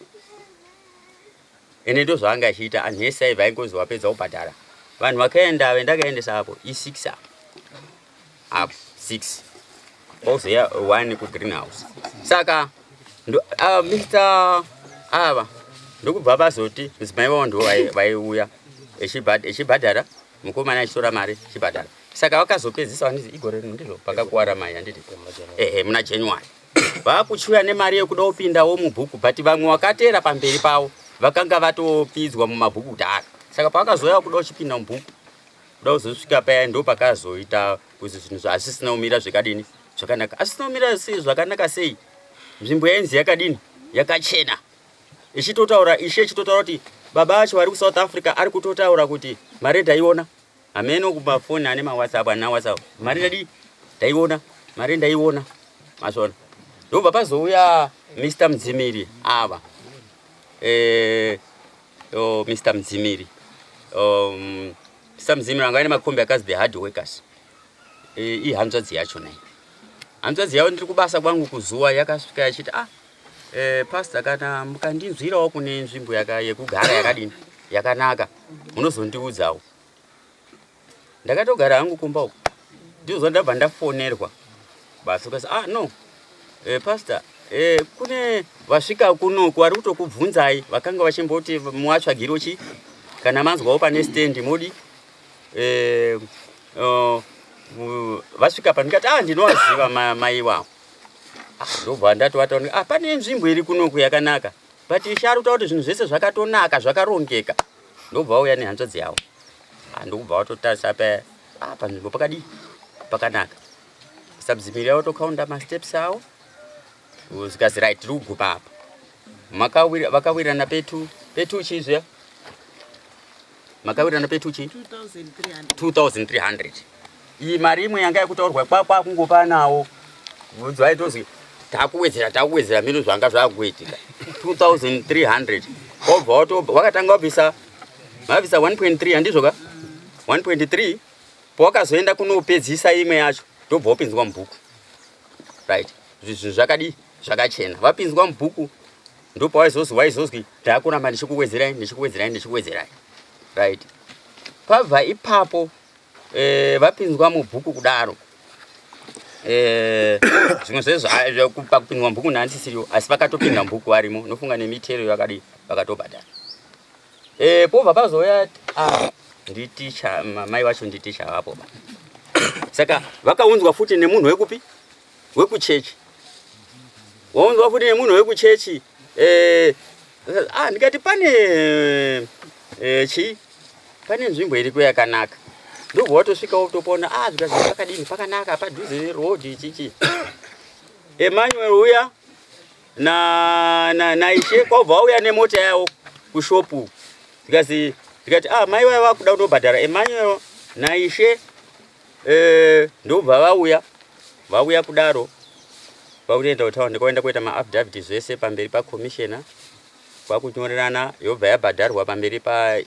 ende ndozvaanga achiita anhu ese aibva aingonzi wapedza kubhadhara vanhu vakaenda vendakaendesa apo i6 apo apo 6 kwauzoya one kugreenhouse saka ndo, uh, mr ava ndokubva vazoti mudzimai vavo ndo vaiuya echibhadhara mukomana achitora mari chibhadhara saka vakazopedzisa vandizi igore rino ndizvo pakakuwara mai handiti ehe muna january vakuchiuya nemari yekuda kupindawo mubhuku but vamwe vakateera pamberi pavo vakanga vatopidzwa mumabhuku kudhara saka pavakazouya kuda kuchipinda mubhuku kuda kuzosvika paya ndo pakazoita kuti zvinhu zvasisina kumira zvekadini zvakanaka asisina kumira sei zvakanaka sei nzvimbo yainzi yakadini yakachena ichitotaura ishe ichitotaura kuti baba acho vari kusouth africa ari kutotaura kuti mari ndaiona hameno kumafoni ane mawhatsapp ana whatsapp mari ndadii ndaiona mari ndaiona mazvona ndobva pazouya mr mudzimiri ava eh, oh, mr mudzimiri um, mr mudzimiri anga ane makombi akazi the hard workers eh, ihanzvadzi yacho nai. Hanzvadzi yavo ndiri kubasa kwangu kuzuwa yakasvika yachiti ah eh, pastor kana mukandinzwirawo kune nzvimbo yaka, yekugara yakadini yakanaka munozondiudzawo. Ndakatogara hangu kumba uko ndizvo ndabva ndafonerwa basa ukasi ah no eh, pastor eh, kune vasvika kunoku vari kutokubvunzai vakanga vachimboti muvatsvagiro chi kana manzwawo pane stand modi eh, uh, vasvika pa ndikati ah ndinovaziva mai iwawo ah, ndobva ndatovata ah, pane nzvimbo iri kunoku yakanaka but ishe ari kutaura kuti zvinhu zvese zvakatonaka zvakarongeka ndobva vauya nehanzvadzi yavo ah, ndokubva vatotarisa pa ah, panzvimbo pakadii pakanaka sabzimiri yavo tokaunda masteps avo zvikanzi right tiri kuguma apa vakawirirana petu petu chii zviya makawirirana petu chii 2300 iyi mari imwe yanga yakutaurwa kwakwa kungopanawo vaitozwi takuwedzera takuwedzera mino zvanga zvakuitika 2300 wobva wakatanga wabvisa mabvisa 1.3 handizvo ka 1.3 pawakazoenda kunopedzisa imwe yacho ndobva wapinzwa mubhuku right zvinhu zvakadii zvakachena vapinzwa mubhuku ndopawaizozwi waizozwi ndakuramba ndichikuwedzerai ndichikuwedzerai ndichikuwedzerai right pabva ipapo eh, vapinzwa mubhuku kudaro eh, zvimwe zvezvo pakupinzwa mubhuku ndandisiriwo asi vakatopinda mubhuku varimo nofunga nemitero yakadii vakatobhadhara eh, pobva pazouya ah, nditicha mai vacho nditicha vapo ba saka vakaunzwa futi nemunhu wekupi wekuchechi waunzwa futi nemunhu wekuchechi eh, ah, ndikati pane eh, chii pane nzvimbo iriko yakanaka ndobva watosvika wotopona ah zvikazi pakadini pakanaka padhuze neroad chichi Emmanuel uya na na naishe kwabva wauya nemota yawo kushopu zvikasi zvikati ah mai vaya vakuda kutobhadhara Emmanuel naishe eh ndobva vauya vauya kudaro vakutoenda kutaunda kwaenda kuita maaffidavit zvese pamberi pacommissioner kwakunyorerana yobva yabhadharwa pamberi pa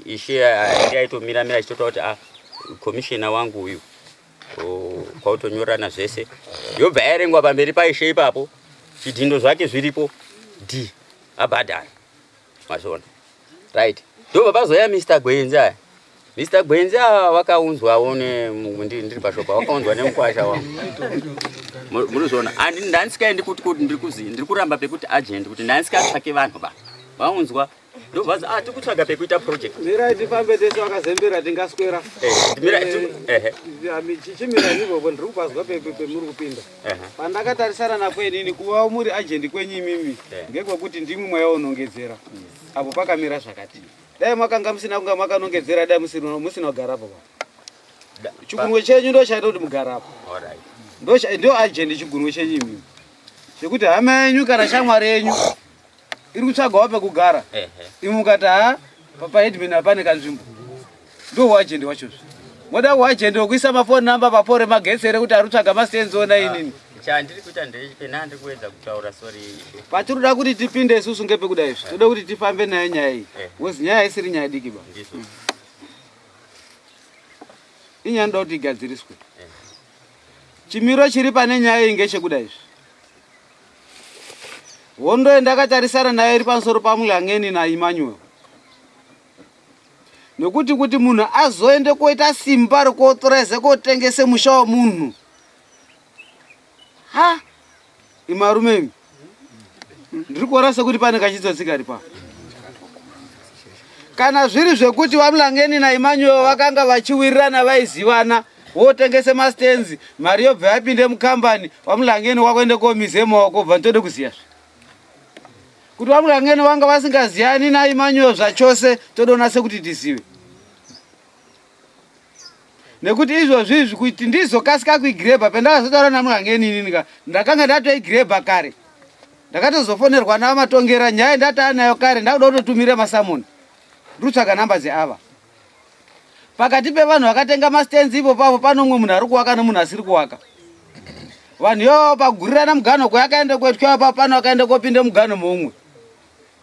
ishe aitomira mira achitotaura kuti ah commissioner wangu uyu kwakutonyorerana zvese yobva yarengwa pamberi paishe ipapo chidhindo zvake zviripo d abhadhara mazviona right ndobva pazoya Mr Gwenzi aya Mr Gwenzi ava vakaunzwawo ndiri pashopa vakaunzwa nemukwasha wangu munozviona ndandisikaendi kuti kuti ndiri kuramba pekuti agent kuti ndandisikatsvake vanhu ba vaunzwa ndobva ah tikutsvaga pekuita project
mirai tifambe tese vakazembera tingaswera
eh, eh,
eh. chichimirai ivovo ndiri kupazwa pemuri kupinda pandakatarisana napo inini kuva muri agent kwenyu imimi ngekwekuti ndimwi mwayaonongedzera apo pakamira zvakati dai makanga musina kunga makanongedzera dai musina kugarapo chigunwe chenyu ndo chaita kuti mugarapo ndo agent chigunwe chenyu imimi zvekuti hama yenyu kana shamwari yenyu iri kutsvagawo pekugara imwe mukati ha paheadman hapane kanzvimbo ndo huagent wachozve moda huagent wekuisa mafoni namba papore magetsi here kuti ari kutsvaga mastenzi ona inini
chandiri kuita ndechipena ndiri kuedza kutaura sorry
patiri kuda kuti tipinde isusu ngepekuda izvi toda kuti tifambe nayo nyaya iyi because nyaya isiri nyaya diki ba inyaya inoda kuti igadziriswe chimiro chiri pane nyaya iyi ngechekuda izvi Hondo yandakatarisana nayo iri pamusoro paMulangeni naEmmanuel. Nekuti kuti munhu azoende koita simba rekuotoraiza kotengese musha wemunhu. Ha! Imarume imi. Ndiri kuona sekuti pane kachitsotsi kari pa. Kana zviri zvekuti vaMulangeni naEmmanuel vakanga vachiwirirana vaizivana wotengese mastands mari yobva yapinde mukambani vamulangeni wakuende komize maoko bva nditode kuziya zve kuti vamulangeni vanga vasingaziyani naImmanuel zvachose todoona sekuti tizive nekuti izvozvi izvi kuti ndizokasika kuigrebha pendakazotaura namulangeni inini ka ndakanga ndatoigrebha kare ndakatozofonerwa navamatongera nyaya ndataa nayo kare ndakuda kutotumira masamoni ndikutsvaga namba dzeava Pakati pevanhu vakatenga mastands ipo pavo pane umwe munhu ari kuwaka nemunhu asiri kuwaka. Vanhu ivavo pagurirana mugano kwayakaenda kuitwa apa pano akaenda kopinda mugano moumwe.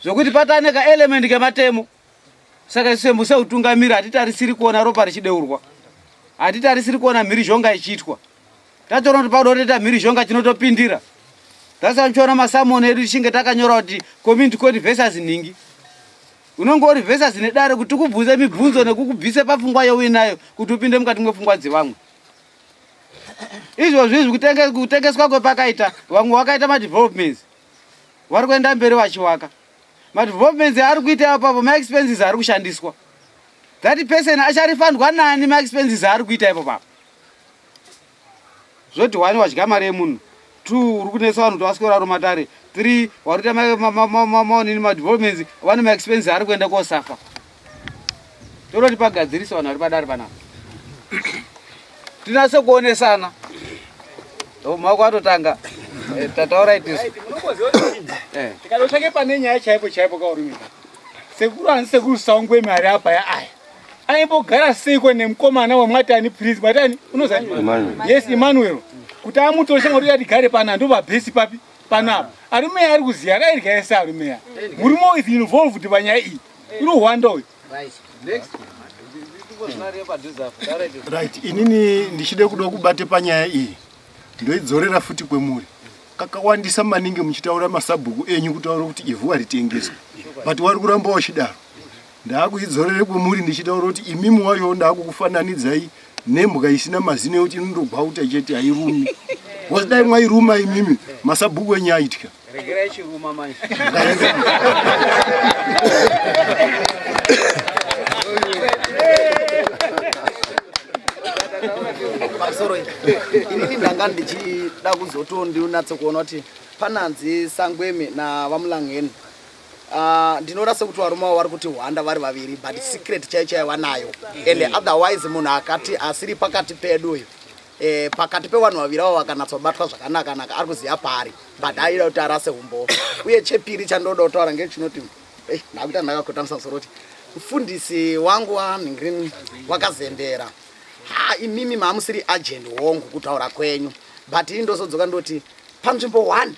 Zvokuti patane ka element kematemo. Saka isu seutungamiri hatitarisiri kuona ropa richideurwa. Hatitarisiri kuona mhirizhonga ichiitwa. Tatoona kuti pauda kutoita mhirizhonga tinotopindira. That's why muchiona masamoni edu tichinge takanyora kuti community court versus nhingi. Unonge uri versus nedare kuti tikubvunze mibvunzo nekukubvise papfungwa youinayo kuti upinde mukati mwepfungwa dzevamwe. Izvozvi izvi kutengeswa kwepakaita vamwe vakaita madevelopments vari kuenda mberi vachiwaka. Madevelopments ari kuita apapo maexpenses ari kushandiswa. That person acharifandwa nani maexpenses ari kuita ipo papo. Zvoti one wadya mari yemunhu, two uri kunetsa vanhu kuti vaswera vari matare, three wari kuita maonini madevelopments vane maexpenses ari kuenda kosafa. Toroti pagadzirise vanhu vari padare panapa. Tinase kuonesana. Maoko atotanga. Eh, tataura itisu.
Eh. Tikatotsvake pane nyaya chaipo chaipo kaurumika. Sekuru ani sekuru saungwe mari apa ya aya. Aimbogara seiko nemukomana wamwati ani prince mwati ani unozani?
Emmanuel.
Yes Emmanuel. Kuti amutore shamwari uya tigare pana ndovabhesi papi panapa. Arume ari kuziya akairya yese arume ya. Murume is involved panyaya iyi. Uri hwanda uyu.
Right. Next.
Right, inini ndichide kuda kubate panyaya iyi ndoidzorera futi kwemuri kakawandisa maningi muchitaura masabhuku enyu kutaura kuti ivhu haritengeswi but wari kuramba wachidaro ndaakuidzorere kwemuri ndichitaura kuti imimi wayo ndaakukufananidzai nembwa isina mazino ekuti inondogwauta chete hairumi because dai mwairuma imimi masabhuku enyu aitya
Regerai chiruma manje.
Pamusoro iyi. Inini ndanga ndichida kuzotondinatse kuona kuti pananzi Sangweme naVaMulangeni. Ah, ndinoona sekuti varume avo vari kuti hwanda vari vaviri but secret chaiyo chaiyo vanayo and otherwise munhu akati asiri pakati pedu uyu eh, pakati pevanhu vaviri avo vakanatsobatwa zvakanaka naka ari kuziva paari but aida kuti arase umbowo uye chepiri chandoda kutaura ngechinoti eh, ndakuita ndakakotamisa musoro kuti mufundisi wangu wanhingirini wakazembera ha imimi maamusiri agent hongu kutaura kwenyu but ini ndozodzoka ndoti panzvimbo one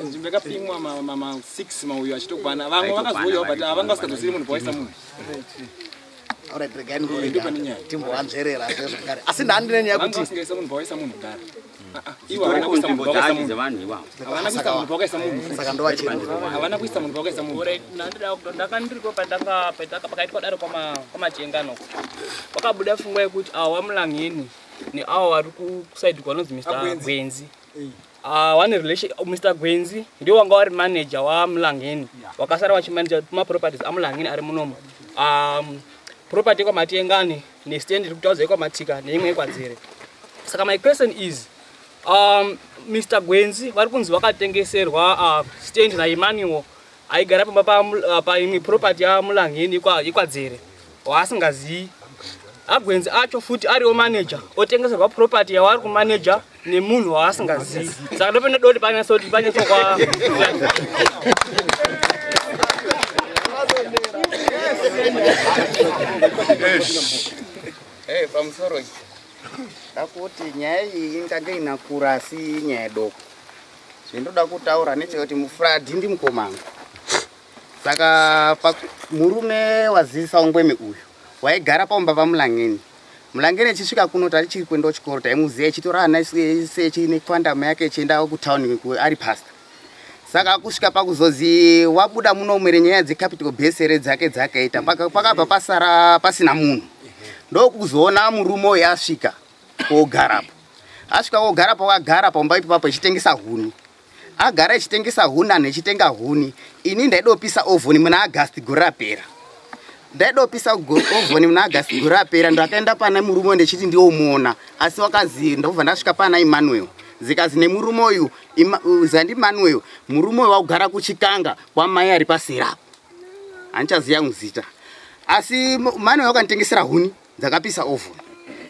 nzvimbo yakapimwa ma6 mauyo achitokwana vamwe vakazouyawo but havanga vasikadzosiri munhu pawaisa munhu
Alright, regai ndingorega timboanzverera zve zvakare asi ndandine nyaya
Vanga
kuti
vasingaisa munhu pawaisa munhu kudhara ivo havana kuisa munhu pawakaisa munhu havana kuisa munhu pawakaisa munhu
Saka ndovachena.
havana kuisa munhu pawakaisa munhu
Alright, ndandiriko pandanga pakaitwa dare kwamachengano kwakabuda pfungwa yekuti awa wamulangeni neawa vari kusaidi kwanonzi Mr Gwenzi Ah, one relation Mr Gwenzi ndiwo wanga wari manager waMulangeni wakasara wachimanager maproperties aMulangeni ari munomo um, property yekwaMatiyengani nestand iri kutaudza yekwaMatika neimwe yekwaDzere saka my question is um, Mr Gwenzi vari kunzi vakatengeserwa uh, stand naEmmanuel aigara pamba paimwe property yaMulangeni yekwaDzere waasingazivi agwenzi acho futi ariwo manager otengeserwa property yawaari kumanager nemunhu waasingazivi saka ndopenda doti panyasoti panyasokwa
Hey, pamusoro ndakuti nyaya iyi ingange inakura asi inyaya doko zvendoda kutaura nechekuti mufuradi ndimukomangu saka murume wazivisa ungweme uyu waigara paumba pamulangeni Mulangeni echisvika kuno tari chiri kuenda kuchikoro taimuziva echitora ana ese nekwandama yake echienda kutown ari pastor. Saka kusvika pakuzozi wabuda muno mwere nyaya dzecapital base dzake dzakaita pakabva pasara pasina munhu. Ndokuzoona murume uyu asvika kogarapo. Asvika kogarapo akagara pamba ipapo echitengesa huni. Agara echitengesa huni anhu echitenga huni. Ini ndaidopisa ovhoni muna August gore rapera. Ndaidopisa ovhoni muna August gore rapera ndakaenda pana murume ndechiti ndiomuona asi wakazi ndobva ndasvika pana Emmanuel. Zikazi nemurume uyu zandi Emmanuel murume uyu wakugara kuchikanga kwamai ari pasera apo. Handichaziva muzita. Asi Emmanuel wakanditengesera huni. dzakapisa oven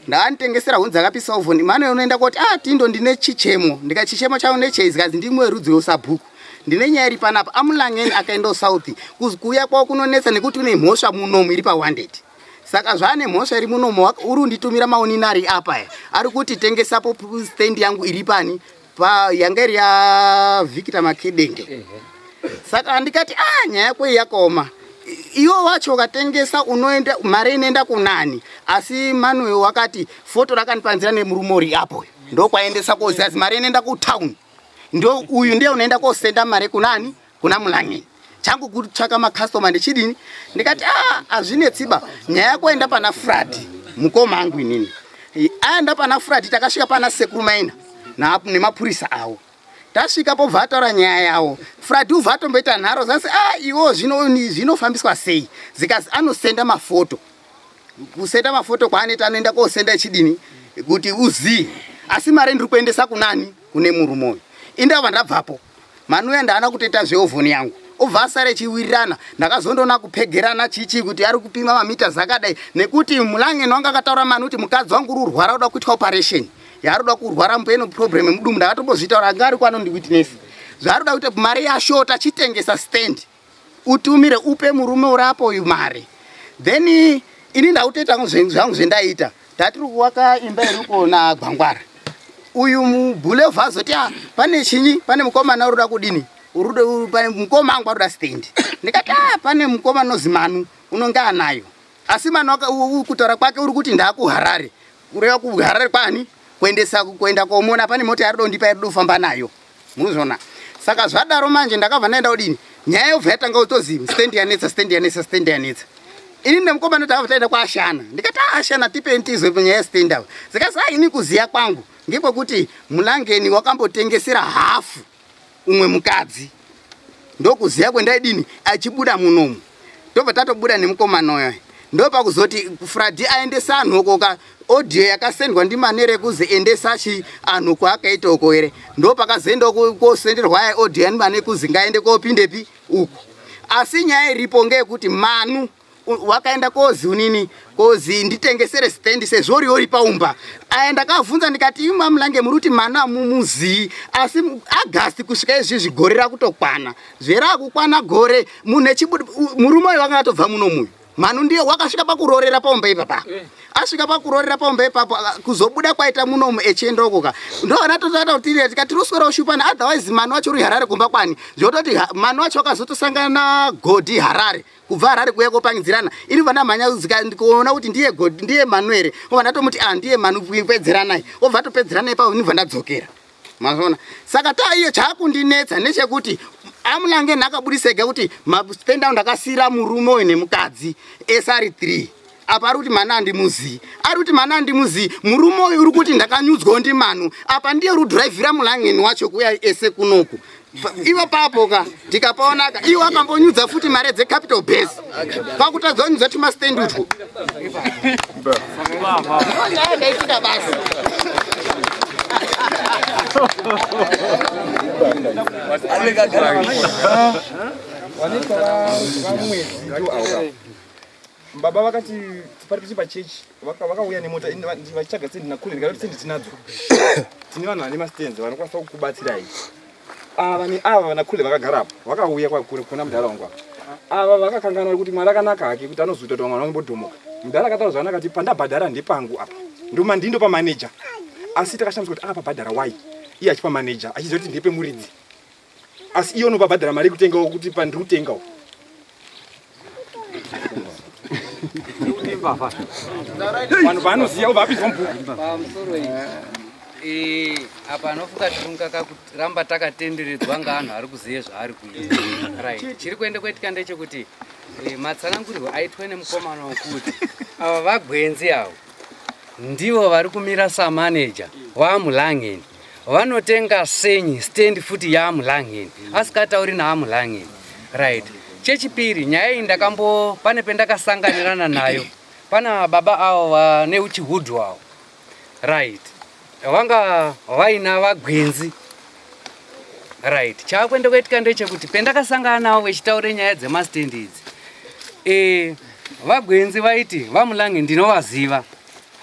ndakanitengesera huni dzakapisa oven Emmanuel unoenda koti ah tindo ndine chichemo ndika chichemo chavo ndechei zikazi ndimwe rudzi rwesabhuku ndine nyaya iri panapa amulangeni akaenda south kuuya kwavo kunonetsa nekuti une mhosva munomu iri pawanted saka zvaane mhosva iri munomu uri unditumira maonini ari apa aya ari kuti tengesapo stand yangu iri pani pa yanga iri yaVictor Makedenge saka ndikati ah nyaya yako iyi yakaoma.
Iwo wacho ukatengesa unoenda mari inoenda kunani? Asi Manuel wakati foto rakandipanzira nemurume uri apo ndokwaendesa koziazi mari inoenda kutown, ndo uyu ndiye unoenda kosenda mari kunani, kuna Mulangeni. Changu kutsvaka makastoma ndichidini, ndikati ah, hazvinetsiba nyaya yakuenda pana Fradi mukoma angu inini aenda pana Fradi. Takasvika pana sekuru Maina nemapurisa avo. Tasvika pobva ataura nyaya yawo Fradi, ubva atomboita nharo zasi, ah, iwo zvinofambiswa sei? Zikazi anosenda mafoto. Kusenda mafoto kwaanoita, anoenda kosenda echidini kuti uzii, asi mari ndiri kuendesa kunani? Kune murume uyu. Indava ndabvapo Manuya ndaana kutoita zveovhoni yangu, obva asara echiwirirana. Ndakazondoona kupegerana chichi kuti ari kupima mamita zakadai, nekuti Mulangeni wanga akataura Manu kuti mukadzi wangu uri urwara, uda kuitwa operation yaari kurwara mupeno problem yemudumbu. Ndakatombozvitaura, anga ari kwano ndiwitness zvaari kuda kuita. Mari yashota, chitengesa stand utumire upe murume uri apo uyu mari. Then ini ndakutoita zvangu zvendaita. Tatiri kuvaka imba iriko nagwangwara uyu mubhulevha azoti, ah, pane chinyi, pane mukomana uri kuda kudini, pane mukoma angu ari kuda stand. Ndikati, ah, pane mukoma nozi Manu unonge anayo, asi Manu kutaura kwake uri kuti ndaakuHarare. Kureva kuHarare kwani kuendesa kuenda komona pane mota yaari dondipa yaari kufamba nayo, munozviona. Saka zvadaro manje ndakabva ndaenda kudini, nyaya yobva yatanga kutozi stand yanetsa, stand yanetsa, stand yanetsa. Ini nemukomana takabva taenda kwaAshana. Ndikati, ah, Ashana, tipe ntizwe nyaya yestand ava. Zikasi, ah, ini kuziya kwangu ngekwekuti Mulangeni wakambotengesera hafu umwe mukadzi, ndokuziya kwendaidini achibuda munomu. Ndobva tatobuda nemukomana uyo, ndopakuzoti Fradi aendesa anhu uko ka audio yakasendwa ndimanere kuzi endesa chi anhu kwaakaita uko here. Ndopakazoenda kosenderwa aya audio yanimane kuzi ngaende kopindepi uku. Asi nyaya iripo ngeyekuti Manu wakaenda kozi unini kozi nditengesere stendi sezvo uri uri paumba. Aya ndakavhunza ndikati, imwe Mulange muri kuti Manu amumuzii, asi Agasti kusvika izvizvi gore rakutokwana, zverakukwana gore munhu echibuda. Murume uyu wanga atobva muno muyu. Manu ndiye wakasvika pakurorera paumba ipapa. Asvika pakurorera paumba ipapo, kuzobuda kwaita munomu echienda uko ka, ndoona totata kuti tikati tiroswera ushupana. Otherwise Manu wacho uri Harare kumba kwani, zvototi Manu wacho wakazotosangana naGodhi Harare, kubva Harare kuuya kopangidzirana. Ini vandamhanya ndikuona kuti ndiye God, ndiye Manuere, obva ndatomuti, ah, ndiye Manu, pedzeranai. Obva atopedzerana ipapo, inibva ndadzokera. Mazvona? Saka ta iyo chaakundinetsa nechekuti aMulange ndakabudisa ega kuti mastand ndakasiyira murume uyu nemukadzi ese ari 3. Apa ari kuti Manu handimuzii, ari kuti Manu handimuzii. Murume uyu uri kuti ndakanyudzwawo ndiManu. Apa ndiye uri kudhiraivhira Mulangeni wacho kuuya ese kunoku. Ivo papo ka tikapaonaka, iwo akambonyudza futi mari dzecapital base kwakutadza kunyudza tumastand utwo. Nyaya yakaitika basi.
Vanoitwa vamwedzi ndo baba vakati pari kuti pachechi vakauya nemota vachitsvaga sendi nakule. Ndikati sendi tinadzo, tine vanhu vane mastands vanokwanisa kukubatsirai. Ava neava vanakule vakagara apo vakauya kwakure kuna mudhara wangu. Ava vakakanganwa kuti Mwari akanaka hake kuti anozoita kuti vamwe vanombodhomoka. Mudhara akataura zvakanaka kuti pandabhadhara ndepangu apa, ndoma ndindo pamaneja. Asi takashamiswa kuti akapabhadhara wai iye achipa maneja achiziva kuti ndepe muridzi, asi iye unopabhadhara mari yekutengawo kuti pandiri kutengawo. Vanhu vaanoziva ubva apinzwa mubhuku.
Pamusoro iyi, apa anofuka tirunga kakuramba takatenderedzwa ngaanhu ari kuziva zvaari kuita. Right, chiri kuenda kuitika ndechekuti matsanangurirwo aitwe nemukomana wokuti ava vagwenzi avo ndivo vari kumira samaneja waMulangeni, vanotenga senyi stand futi yaMulangeni asikatauri naAmulangeni. Right, chechipiri, nyaya iyi ndakambo pane pendakasanganirana nayo pana baba avo vane uchihudhu avo. Right, vanga vaina vagwenzi. Right, chaakuenda kuitika ndechekuti pendakasangana navo vechitaure nyaya dzemastendi idzi, vagwenzi vaiti vaMulange ndinovaziva.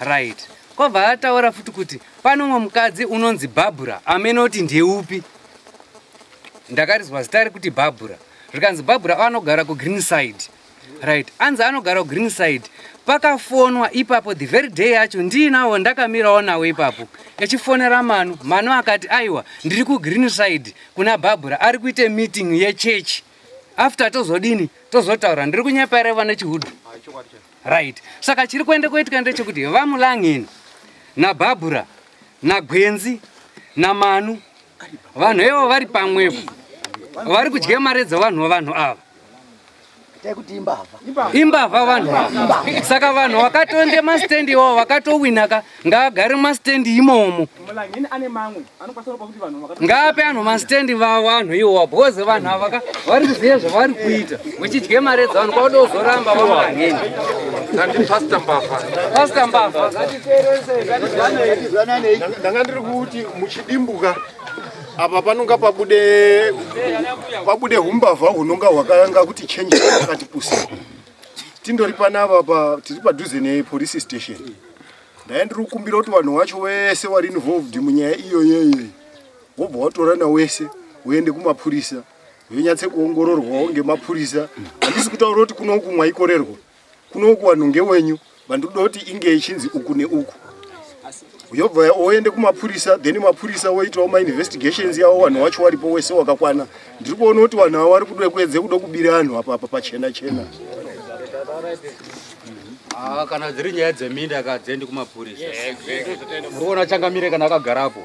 Right, kwabva ataura futi kuti pane umwe mukadzi unonzi Bhabhura, amenoti ndeupi, ndakarizwa zita rekuti Bhabhura. Zvikanzi Bhabhura anogara kuGreenside. Right, anzi anogara kuGreenside. Pakafonwa ipapo the very day yacho ndiinawo ndakamirawo nawo ipapo echifonera Manu. Manu akati, aiwa, ndiri kuGreenside kuna Bhabhura, ari kuite meeting yechechi.
After tozodini? Tozotaura. Ndiri kunyepa here vane chihudu? Right. Saka chiri kuenda kuitika ndechekuti vaMulangeni naBhabhura naGwenzi naManu vanhu ivo vari pamwepo vari kudya mari dzevanhu vanhu ava
kuti imbavha
imbavha vanhu ava saka vanhu vakatonde mastendi iwawo vakatowinaka ngaagare mumastendi imomo ngaape anhu mastendi vanhu iwowa because vanhu ava vari kuziva zvavari kuita muchidye mari dzevanhu kwauda kuzoramba vamangeni pasta mbavha
ndanga ndiri kuti muchidimbuka apa panonga pabude pabude humbavha hunonga hwakanga kuti change pakati pusa tindori panapa pa tiri padhuze nepolice station ndai ndiri kukumbira kuti vanhu vacho wese wari involved munyaya iyoyoyo wobva watorana wese uende kumapurisa yonyatse kuongororwawo ngemapurisa handisi kutaura kuti kunoku mwaikorerwa kunoku vanhu ngewenyu vandikuda kuti inge ichinzi uku neuku yobva oende kumapurisa then mapurisa woitawo mainvestigations yavo vanhu wacho waripo wese wakakwana ndiri kuona kuti vanhu ava vari kuda kuedze kuda kubira vanhu apa apa pachena chena
Ah, kana dziri nyaya dzeminda ka dziendi kumapurisa muri kuona changamire kana akagarapo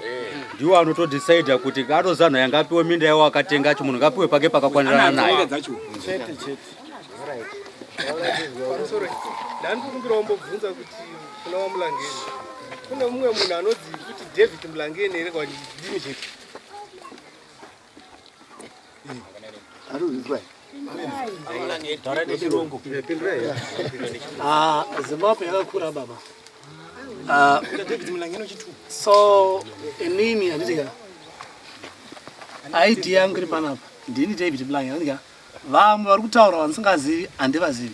ndiwo anotodecida kuti atozanhu yangapiwe minda yawo akatenga acho munhu ngapiwe pake pakakwanirana naye
chete chete pamusoro ndandikukumbira wambobvunza kuti kuna wamulangeni kune mumwe munhu anonzi kuti david mulangeni here kana kuti ndini chete
Ah, Zimbabwe yakakura baba. Ah, so inini handiti ka ID yangu iri panapa ndini David Mlangeni handiti ka vamwe vari kutaura vandisingazivi handivazivi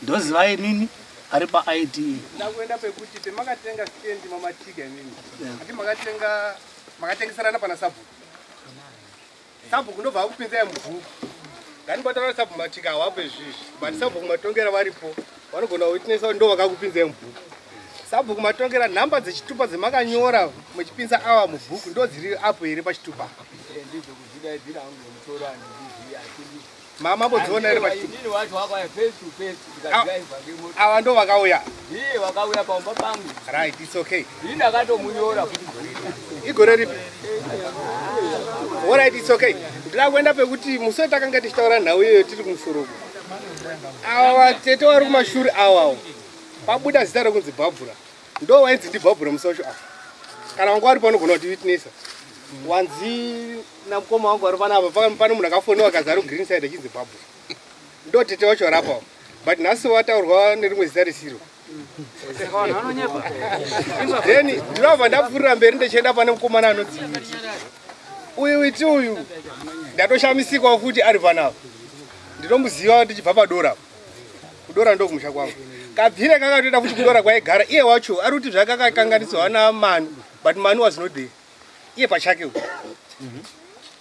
ndoziva inini ari paID
ndakuenda pekuti pemakatenga stendi mamatika inini ati makatenga makatengeserana pana sabhuku sabhuku ndobva akupinzai mubhuku ngandibatana sabhuku matika hawapo izvizvi but sabhuku matongera varipo vanogona witnessa kuti ndo vakakupinzai mubhuku sabhuku matongera nhamba dzechitupa dzemakanyora muchipinza awa mubhuku ndo dziri apo here pachitupa mama mbodziona here pachitupa awa ndo vakauya
ndiye vakauya pamba pangu
right it's okay
ini ndakatomunyora
igore ripi alright it's okay ndida kuenda pekuti musi wetakanga tichitaura nhau iyoyo tiri kumusoro uku awa vatete vari kumashure awawo pabuda zita rekunzi bhabhura ndo wainzi ndibhabhura musi wacho afa kana wanga wari panogona kuti witnessa wanzi namukoma wangu ari panapa pane munhu akafoniwa akazi ari kugreen side achinzi bhabhura ndo tete wacho ari apawo but nhasi wataurwa nerimwe zita risiro then ndinobva ndapfuurira mberi ndichienda pane mukomana anonzi Witi uyu Witi uyu ndatoshamisikawo futi ari panapa ndinomuziva ndichibva padora kudora ndokumusha kwangu kabvire kakatoenda futi kudora kwaigara iye wacho ari kuti zvakakakanganiswa namanu but manu was not there iye pachake uyu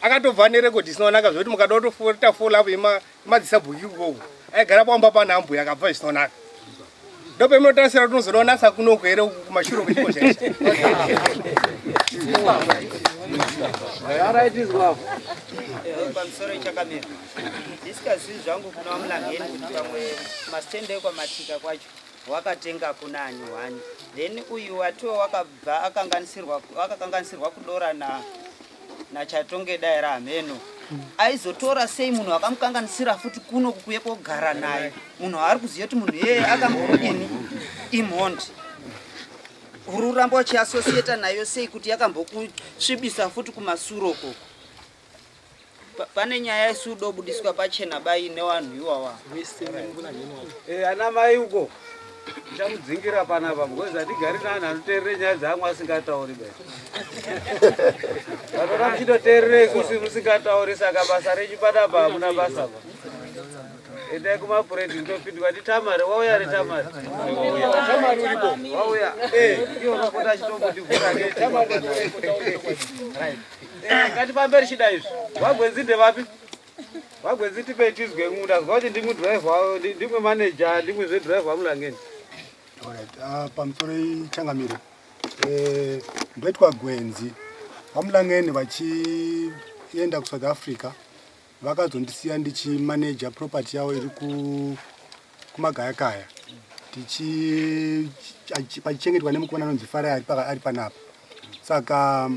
akatobva nerekodhi isina zvekuti mukada kutoita follow up yemadzisabhuki ikoko aigara pamba pana ambuya akabva zvisina ndopemunotarisira kuti unozoda kunatsa kunoku here uku kumashure kwechiko chaicho
pamusoro ichakamira ndisikazivi zvangu kuna vamulangeni kuti pamwe masitende ekwamatika kwacho wakatenga kuna ani wani then uyu watiwo wakabva akanganisirwa akakanganisirwa kudora na nachatonge dai rahameno aizotora sei munhu akamukanganisira futi kuno kukuye kogara naye munhu aari kuziva kuti munhu iyeye akambodini imhondi uri kuramba uchiasosieta nayo sei kuti yakambokusvibisa futi kumasuro ukoko pane nyaya isudobudiswa pachena bai nevanhu iwawa
Eh, ana mai uko ndichamudzingira panapa because hatigari naanhu anoteerere nyaya dzangu asingatauri be vatora muchitoteerere isusu musingatauri saka basa renyu panapa hamuna basa pa endai kumapuredi ndopindwa nditamari wauya retamari wauya iwo makota achitombondivhura ngatifambe richida izvi wagwenzi ndevapi wagwenzi tipei tizwe ndazwa kuti ndimwe driver ndimwe manager ndimwe zvedriver amulangeni
Alright, pamusoro ichangamire ndoitwa Gwenzi vamulangeni vachienda kuSouth Africa.
Vakazondisiya ndichimaneja property yavo iri kumagayakaya pachichengetwa nemukomana anonzi Farai ari panapa. Saka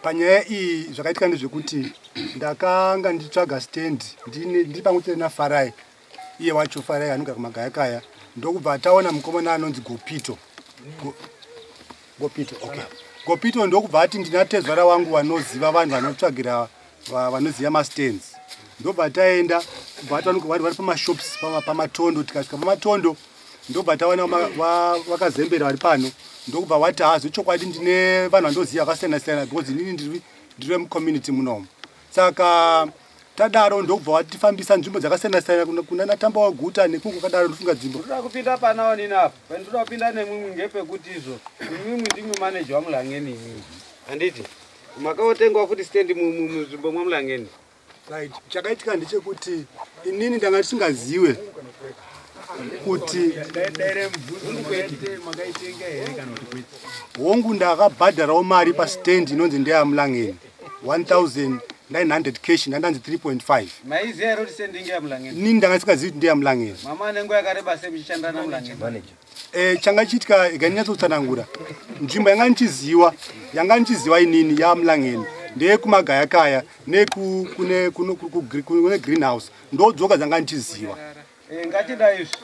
panyaya iyi zvakaitika ndezvekuti ndakanga ndichitsvaga stand ndiri pamwe chete naFarai, iye wacho Farai anogara kumagayakaya, ndokubva taona mukomana anonzi Gopito. Gopito, okay. Gopito ndokubva ati ndina tezvara wangu vanoziva vanhu vanotsvagira vanoziva mastands, ndobva taenda kubva vari pamashops pamatondo. Tikasvika pamatondo ndobva taona vakazembera vari pano, ndokubva wati ha zvechokwadi ndine vanhu vandoziva vakasiyana siyana because inini ndiri vemucommunity munomu. Saka tadaro ndokubva watifambisa nzvimbo dzakasiyana siyana kunana Tamba waGuta nekungu kwakadaro, ndofunga dzimbo.
Ndoda kupinda pana onini apa pandoda kupinda nemwimwi ngepekuti izvo imwimwi ndimwi manager waMulangeni imwimwi, handiti makaotengwa futi stand munzvimbo mwaMulangeni?
Right, chakaitika ndechekuti inini ndanga ndisingaziwe kuti hongu ndakabhadharawo mari pastand inonzi ndeyaMulangeni 1900 cash, ndandanzi 3.5.
Maiziva here kuti stand ngeyaMulangeni?
Inini ndanga ndisingazivi kuti ndeyaMulangeni.
Mama nenguva yakareba sei muchishanda naMulangeni?
Changa chiitika ikanyatsoutsanangura nzvimbo yanga ndichiziwa, yanga ndichiziwa inini yaMulangeni ndeyekumagayakaya nekune kune greenhouse, ndodzoka dzanga ndichiziwa.
Ngatida izvi.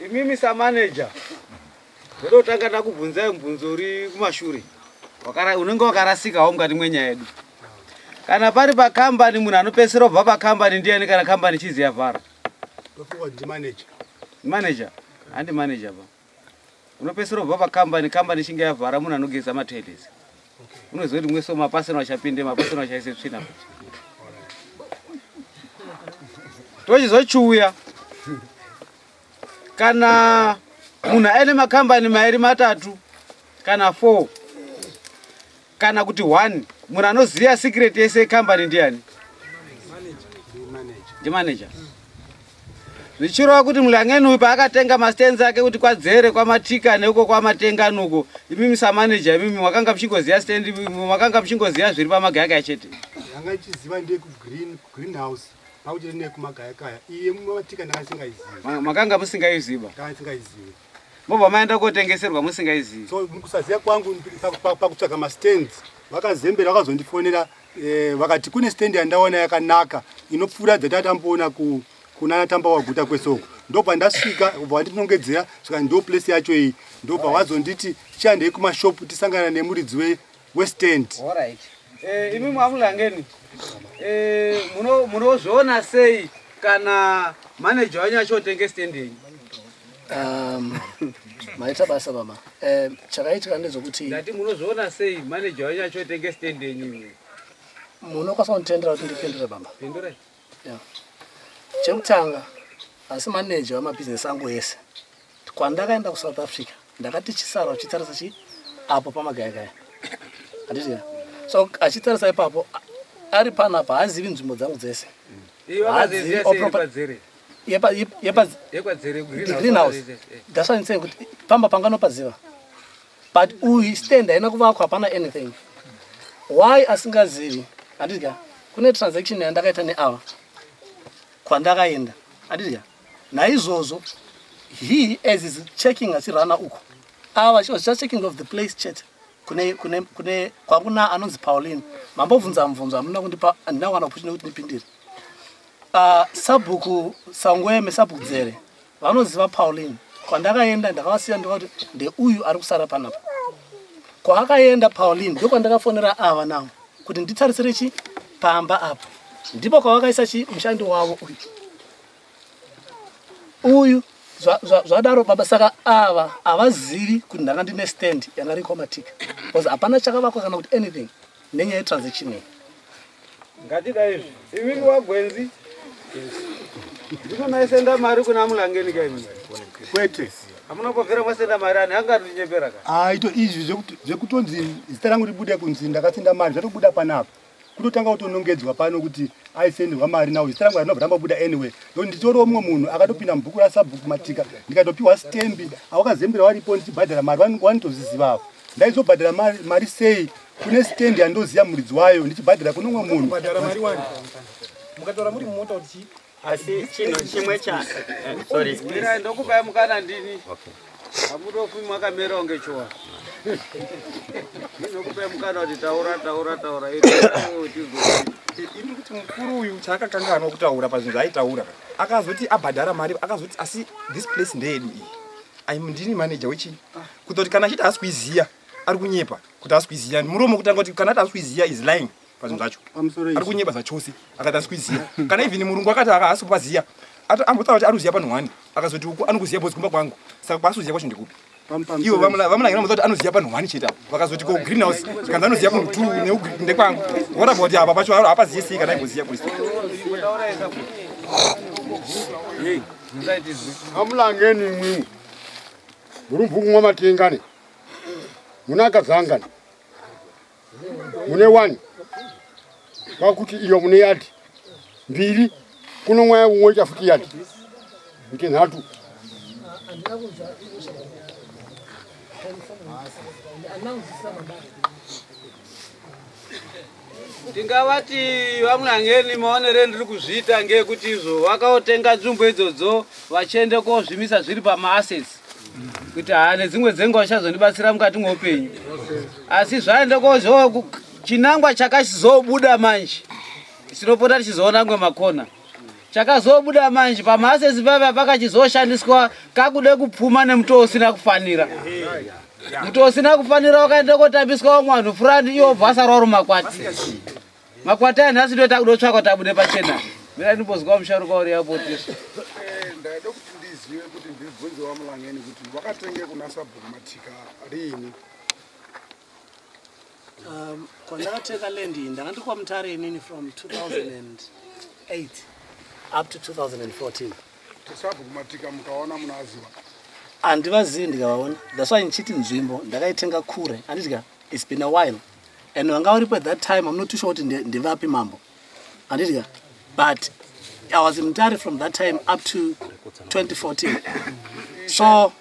Imimi samanager ndotanga ndakubvunzai mubvunzo uri kumashure unenge wakarasikawo mukati mwenyaya yedu. Kana pari pakambani, munhu anopedzisira kubva pakambani ndiani kana kambani ichizi yavhara?
Ndofunga kuti ndimanager.
Manager? Handi manager ba. Unopedzisira kubva pakambani kambani ichinge yavhara munhu anogeza matoilets. Unoziva kuti mwese mapaseno achapinde mapaseno achaise tsvina futi. Tochizochiuya kana munhu aine makambani mairi, matatu kana 4 kana kuti 1, munhu anoziva secret yese yekambani ndiani? Ndimanager. Zvichireva kuti Mulangeni uyu paakatenga mastands ake kuti kwadzere kwamatika neuko kwamatenganuko, imimi samanager imimi makanga muchingoziva stand, makanga muchingoziva zviri pamagayakaya chete?
Yanga ichiziva ndeyekugreen greenhouse pakuti nekumagayakaya, iye matika ndanga ndisingaizivi.
Makanga musingaiziva?
Ndanga ndisingaizivi.
Mobva maenda kotengeserwa musingaizivi?
So mukusaziva kwangu pakutsvaga mastands, vakazembera vakazondifonera, vakati kune stand yandaona yakanaka inopfuura dzatatamboona kunana Tamba waGuta kwesoko. Ndobva ndasvika, ubva wandinongedzera svika ndo place yacho iyi, ndobva wazonditi chihandei kumashopu tisangana nemuridzi westand.
Alright. Imi mwamulangeni, munozviona sei kana manager wanyu achotenge stand yenyu?
Maita basa baba. Chakaitika ndezvokuti
Ndati munozviona sei manager wanyu achotenge stand yenyu imwi?
Munokwanisa kunditendera kuti ndipindure baba?
Pindurai.
Yeah. Chekutanga, asi manager wemabhizinesi angu ese, kwandakaenda kuSouth Africa ndakati chisara uchitarisa chi apo pamagayakaya, handiti? So achitarisa ipapo ari panapa haazivi nzvimbo dzangu dzese.
Iyo
Haazivi
akaziziva sei
oproper-
yekwadzere? Yekwadzere
the greenhouse. That's why I'm saying kuti pamba panganopaziva, but uyu stand haina kuvakwa, hapana anything. Why asingazivi? Handiti ka kune transaction yandakaita neava kwandakaenda, handiti ka? Naizvozvo he as is checking achirana uko ava, she was just checking of the place chete. Kune kwakuna anonzi Pauline, mambobvunza mubvunzo, hamuna kundipa, handina kuwana opportunity kuti ndipindire. Sabhuku Sangweme, sabhuku Dzere vanoziva Pauline. Kwandakaenda ndakavasiya, ndikati ndeuyu ari kusara panapa. Kwaakaenda Pauline ndokwandakafonera ava nawo kuti nditarisire chi pamba apa, ndipo kwavakaisa chi mushandi wavo uyu uyu. Zvadaro baba, saka ava havazivi kuti ndanga ndine stand yanga iri kwamatika because hapana chakavakwa kana kuti anything nenyaya yetransaction iyi.
Ngatida izvi. Imimi wagwenzi ndimo maisenda mari kuna Mulangeni ka imi?
Kwete.
Hamuna kubvira masenda mari ani angatinyepera ka?
Ah, ito izvi zvekutonzi zita rangu ribude kunzi ndakasenda mari zvatobuda panapa, kutotanga kutonongedzwa pano kuti aisenderwa mari nawo, zita rangu harinobva rambobuda anyway, nokuti nditoriwo mumwe munhu akatopinda mubhuku rasabhuku Matika, ndikatopiwa stembi awakazembera waripo ndichibhadhara mari, vanotozviziva avo. Ndaizobhadhara mari sei?
Kune stand yandoziva muridzi wayo ndichibhadhara kune umwe munhu.
Mukabhadhara mari wani. Mukataura muri mumota kuti chii?
Asi chinhu chimwe cha sorry.
Mirai ndokupai mukana ndini. Hamutofi makamira kunge chowa. Ndinokupai mukana kuti taura taura taura
Ini kuti mukuru uyu chaakakanganwa kutaura pazvinhu zvaaitaura akazoti abhadhara mari akazoti asi this place ndeyedu iyi. I'm ndini manager wechii? Kutoti kana achiti haasi kuiziya ari kunyepa kuti haasi kuiziya. Muromo kutanga kuti kana ati haasi kuiziya is lying pazvinhu zvacho. Ari kunyepa zvachose akati haasi kuiziya. Kana even murungu akati haasi kupaziya. Ambotaura kuti ari kuziya panhu one akazoti uku anokuziya because kumba kwangu. Saka kwaasi kuziya kwacho ndekupi? Ivo vamulangira kuti anoziya panhu one chete apo. Vakazoti ko greenhouse zvikanzi anoziya kunhu two ndekwangu. What about apa pacho hapaziye sei kana aimboziya kusi.
Amulangeni imwimwi muri mubhuku mwamatengane mune akazangana mune wani kwakuti iyo mune yadhi mbiri kuno mwaya umwe chafuti yadhi ite nhatu
Tingavati vamunangeni maonere ndiri kuzviita ngeyekuti izvo vakaotenga nzvimbo idzodzo vachiende kozvimisa zviri pamaassets kuti haa nedzimwe dzenguva zvichazondibatsira mukati mweupenyu asi zvaende kozvo chinangwa chakachizobuda manje tinopota tichizoona ngwe makona chakazobuda manje pamaasesi pava pakachizoshandiswa kakude kupfuma nemutoo usina kufanira mutoo usina kufanira wakaenda kotambiswa vamwe vanhu furani iwo bva asara uri makwati makwati aya nhasi ndoita kudotsvaka kuti abude pachena mira ndimbozwa musharuka uri yapotiso
ndaida kuti ndizive kuti ndibvunze wamulangeni kuti wakatenge kuna sabhuku matika riini
Kwandakatenga land iyi ndanga ndiri kwaMutare inini from 2008 up to 2014.
Tisabve kumatika mukaona munoaziva.
Handivazivi ndikavaona. That's why ndichiti nzvimbo ndakaitenga kure. Handiti ka it's been a while. And vanga varipo at that time I'm not too sure kuti ndevapi mambo. Handiti ka but I was in Mutare from that time up to 2014. So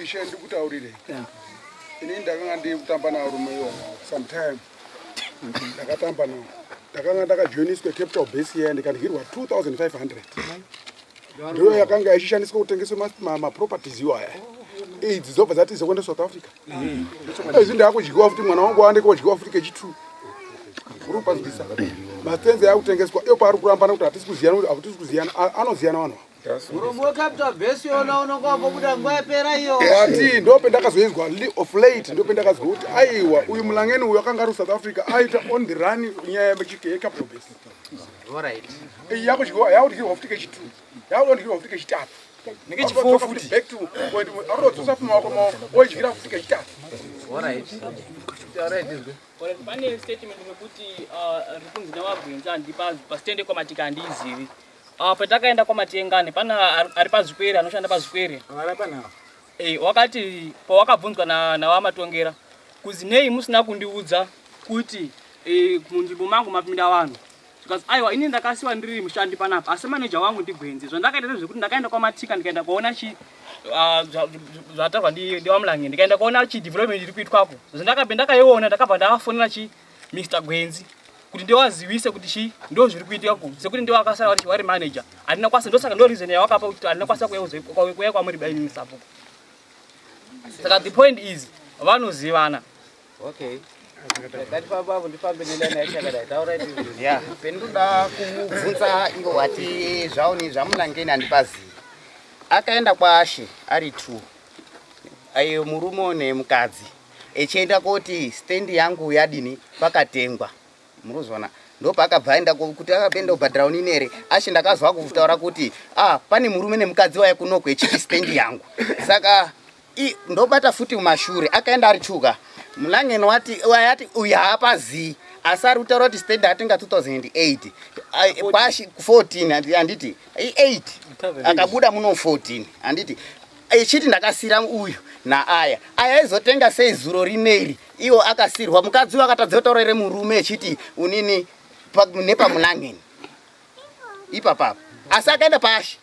Ishe ndikutaurirei. Yeah. Ini ndakanga ndiri kutamba navarume iwawa sometime. Ndakatamba navo. Ndakanga ndakajoiniswa capital base iya ndikandyirwa 2500. Ndiyo yakanga ichishandiswa kutengesa maproperties iwaya. Idzi dzobva dzati dzekuenda South Africa. Izvi ndakudyiwa futi mwana wangu waende kodyiwa futi kechi2. Uri kupanzwisa. Matenzi akutengeswa iyo paari kurambana kuti hatisi kuziyana hatisi kuziyana anoziyana vanhu ava.
Murume wecapital base yona unonga wambobuda nguva yapera iyo.
Ati ndopendakazoizwa of late ndopendakazwa kuti aiwa uyu mulangeni uyu akanga ari kuSouth Africa aita on the run nyaya yecapital base.
Alright.
Iyi yakudyiwa yakudyirwa futi kechi 2. Yakudyirwa futi kechitatu.
Nekechi4 futi.
Back to point arikudzosa futi maoko maoko odyira futi kechitatu.
Alright. Alright izwe.
Alright, pane statement rekuti rikunzi navabvunza handipa pasitende kwamatika handiizivi. Ah, patakaenda kwamatengane pana ari pazvikwere anoshanda pazvikwere eh, wakati pawakabvunzwa nawamatongera kuzi nei musina kundiudza kuti eh, munzvimbo mangu mapinda vanhu zvikanzi aiwa ini ndakasiwa ndiri mushandi panapa asi maneja wangu ndigwenzi zvandakaita ndezvekuti ndakaenda kwamatika ndikaenda kuona chi ah, zvataurwa ndiwamulange ndikaenda kuona chi development iri kuitwako zvandakabve ndakaiona ndakabva ndafonera chi Mr Gwenzi kuti ndiwazivise kuti chii ndo zviri kuitika ku sekuti ndiwo akasara vari vari manager handina kwasa ndosaka ndo reason yawakapa kuti handina kwasa kuuya kwamuri baini musabhuku saka the point is vanozivana
okay ngatifambe ndifambe nelani yacho yakadai taura
ya pendoda kumubvunza ivo wati zvauni zvamunangeni handipazivi akaenda kwaashe ari two ayo murume nemukadzi echienda koti stand yangu yadini pakatengwa murikuzviona ndopaakabva aenda kuti akapenda kubhadhara unini here ashe ndakazwa kutaura kuti ah pane murume nemukadzi waye kunoko echiti stand yangu saka ndobata futi kumashure akaenda ari chuka mulangeni wati wayati uyu haapazii asi ari kutaura kuti stand atenga 2008 kwashi 14 handiti 8 akabuda muno 14 handiti echiti ndakasira uyu naaya aya aizotenga sei zuro rineri iwo akasirwa mukadzi uyo akatadza kutaura ere murume echiti unini nepamulangeni ipapapa asi akaenda paashe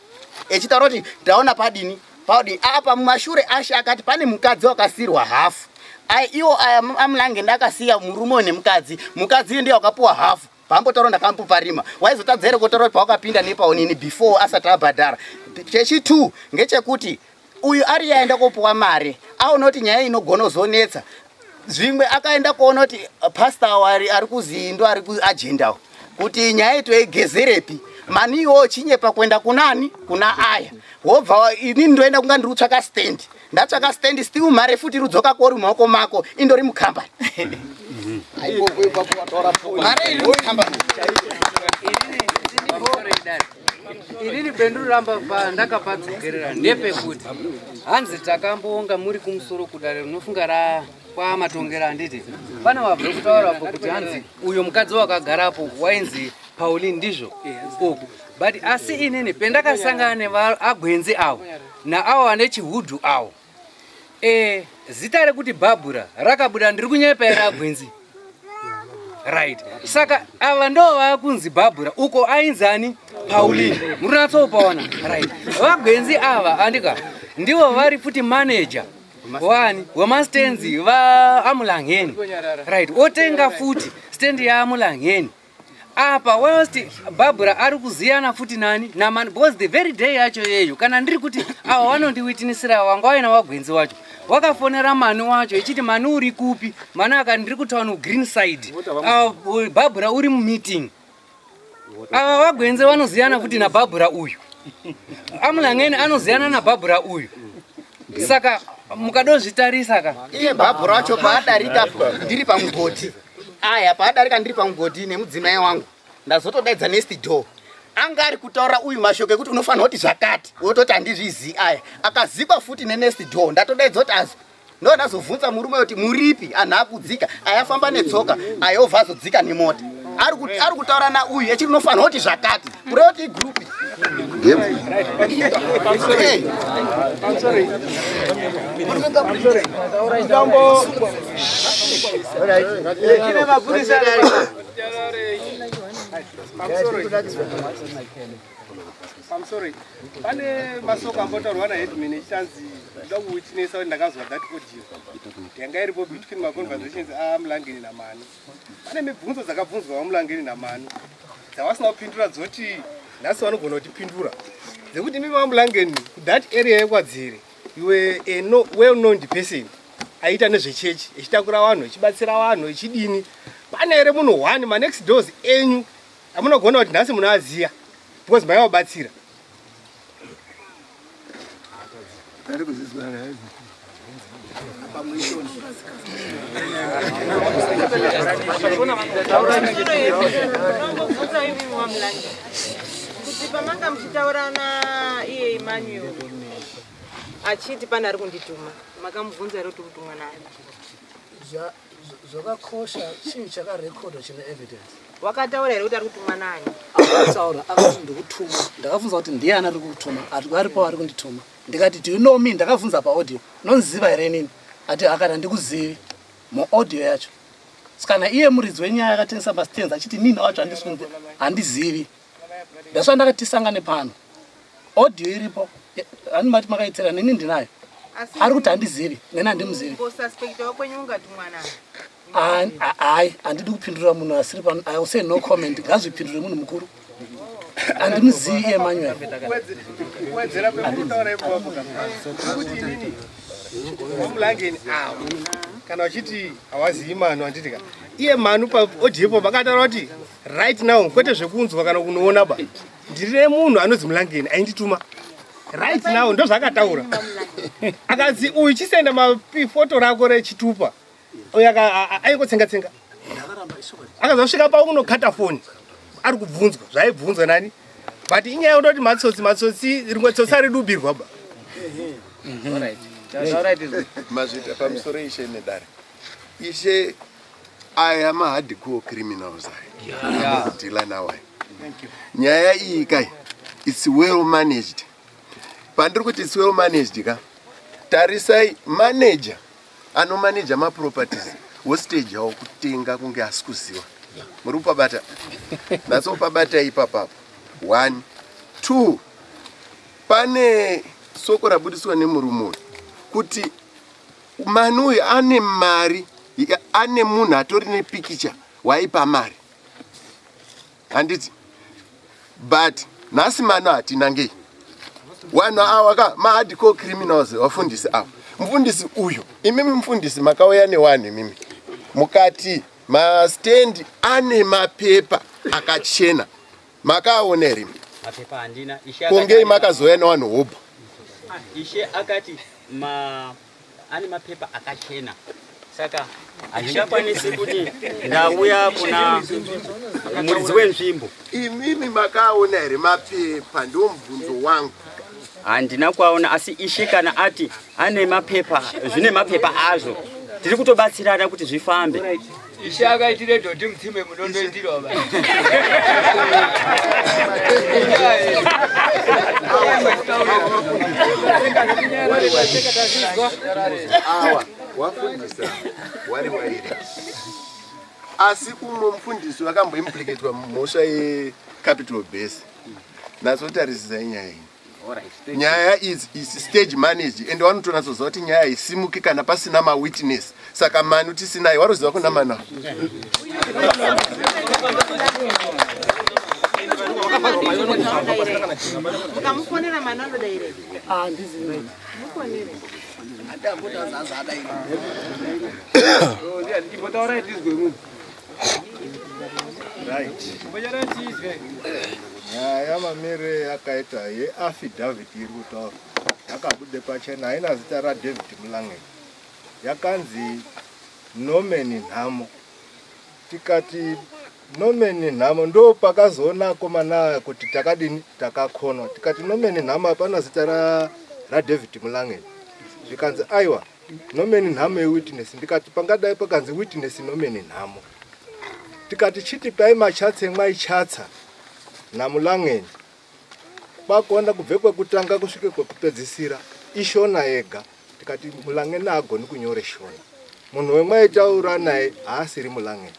echitaura kuti ndaona padini padini apa mumashure ashe akati pane mukadzi wakasirwa hafu Ai iwo aya amulange ndakasiya murume uyu nemukadzi. Mukadzi ndiye wakapuwa hafu. Pambotaura ndakamboparima. Waizotadza here kutaura kuti pawakapinda nepaonini before asati abhadhara. Chechi 2 ngechekuti uyu ari yaenda kopuwa mari aona kuti nyaya inogona kuzonetsa zvimwe akaenda kuona kuti pastor ari ari kuzindo ari kuagendawo kuti nyaya itoigezerepi mani iwo chinyepa kuenda kunani kuna aya wobva inini ndoenda kunga ndiri kutsvaka stand ndatsvaka stand still mari futi rudzoka kori mumaoko mako indori mukambani mari iri mukambani
Inini penduramba ndakapadzokerera ndepekuti hanzi takamboonga muri kumusoro kudare rinofunga ra kwamatongera handiti pane wabve kutaurapo kuti hanzi uyo mukadzi wakagarapo wainzi Pauline ndizvo uku but asi inini pendakasangana nevaagwenzi avo naavo vane chihudhu avo e, zita rekuti Bhabhura rakabuda ndiri kunyepa here agwenzi right saka ava ndo vakunzi Bhabhura uko ainzi ani Pauline murinatsopaona right vagwenzi ava andika ndivo vari futi manager wani wemastenzi vaamulangeni right otenga futi stendi yaamulangeni apa whilst Barbara ari kuziyana futi nani namani because the very day yacho yeyo kana ndiri kuti ava vanondiwitinisira wanga waina wagwenzi wacho wakafonera mani wacho ichiti mani uri kupi mani akati ndiri kutown green side Barbara uri mumeeting ava vagwenzi vanoziyana futi naBarbara uyu amulangeni anoziyana naBarbara uyu saka mukadozvitarisa ka
iye Barbara wacho paadarika ndiri pamugodhi aya paadarika ndiri pamugodhi nemudzimai wangu ndazotodaidza next door anga ari kutaura uyu mashoko ekuti unofanira kuti zvakati wototi handizvizii aya akazikwa futi nenext door ndatodaidza kuti azwa ndo ndazobvunza murume kuti muripi anhu akudzika ayafamba netsoka ayobva azodzika nemota ari kutaura nauyu echiri unofanira kuti zvakati kureva kuti igrupi
Pamusoro pane masoko ambotaurwa naheadman echanzi ndoda kuwitnessa kuti ndakazwa that audio yanga iripo between maconversations amulangeni namanu. Pane mibvunzo dzakabvunzwa vamulangeni namanu dzavasina kupindura dzoti nhasi vanogona kutipindura dzekuti imi vamulangeni kuthat area yekwadziri you were a no, well known person aiita nezvechechi echitakura vanhu echibatsira vanhu echidini pane here munhu one manext doors enyu amunogona kuti nhasi munoaziya because maivabatsira
kuti pamanga muchitaurana iye Emmanuel achiti pane ari kundituma makamubvunza here kuti kutumwa nani
Zvakakosha chinhu chakarekodwa chine evidence.
Wakataura here kuti ari kutumwa nani?
Akataura akati ndikutuma. Ndakabvunza kuti ndiani ari kukutuma? Ati varipo vari kundituma. Ndikati do you know me? Ndakabvunza paaudio. Unondiziva here inini? Ati akati handikuzivi. Muaudio yacho. Kana iye muridzi wenyaya akatengesa mastands achiti nini wacho handizivi. That's why ndakati tisangane pano. Audio iripo. Hani mati makaitira neni ndinayo. Ari kuti handizivi, neni handimuzivi. Hayi, handidi kupindura munhu asiri pano. I will say no comment. Ngazvipindure munhu mukuru. Handimuzivi Emmanuel.
Kuwedzera kwekutaura ipapo kuti inini vamulangeni avo kana vachiti hawazivi manu handiti ka iye manu paodiepo vakataura kuti right now kwete zvekunzwa kana kunoona ba ndiri munhu anonzi mulangeni aindituma right now ndozvaakataura akanzi uyu chisenda mafoto rako rechitupa uyu aingotsenga tsenga akazosvika paunokata foni ari kubvunzwa zvaibvunzwa nani but inyaya yekutoti matsotsi matsotsi rimwe tsotsi aridubirwa ba
mazvita pamusoro ishe nedare ishe aya mahardcore criminals aya kudhila nawo aya nyaya iyi kai its well managed pandiri kuti its well managed ka tarisai manager anomaneja maproperties hostage yawo kutenga kunge asi kuziva muri kupabata natsopabata ipapapo one two pane soko rabudiswa nemurume uyu kuti Manu uyu ane mari, ane munhu atori nepikicha waipa mari. Handiti? But nhasi manu hatina ngei. Vanhu awa ka mahardcore criminals vafundisi ava. Mufundisi uyu, imimi mufundisi makauya newanhu imimi. Mukati mastand ane mapepa akachena. Makaaona here?
Mapepa handina. Ishe
Ko ngei makazouya newanhu hobho?
Ishe akati ma ane mapepa akachena saka hazvichakwanisi kuti ndauya kuna muridzi wenzvimbo.
Imimi makaaona here mapepa? Ndiwo mubvunzo wangu.
Handina kuaona asi ishe kana ati ane mapepa zvine mapepa azvo tiri kutobatsirana kuti zvifambe.
Ishe akaitire dhodhi mutsime munondoitirawo ba.
Awa wafundisa wari wairi asi umwe mufundisi wakamboimpliketwa mumhosva yecapital base natsotarisisai nyaya iyi nyaya is, is stage manage and vanotonatsoziva kuti nyaya haisimuki kana pasina mawitness saka manu tisinaye waroziva kuna mana
Mukamufonera manu anoda here? Mufonere.
Imbotaura tizwe munhu.
Right. Nyaya mamirire yakaita yeaffidavit iri kutaurwa yakabude pachena haina zita raDavid Mulangeni. Yakanzi Norman Nhamo. Tikati Norman Nhamo ndo pakazoona akomana aya kuti takadini takakonwa. Tikati Norman Nhamo hapana zita raDavid Mulangeni. Zvikanzi aiwa Norman Nhamo yewitness ndikati pangadai pakanzi witness Norman Nhamo. Tikati chitipai machatse mwaichatsa naMulangeni kwakuona kubve kwekutanga kusvike kwekupedzisira ishona yega tikati Mulangeni haagoni kunyore shona munhu wemwaitaura naye haasiri Mulangeni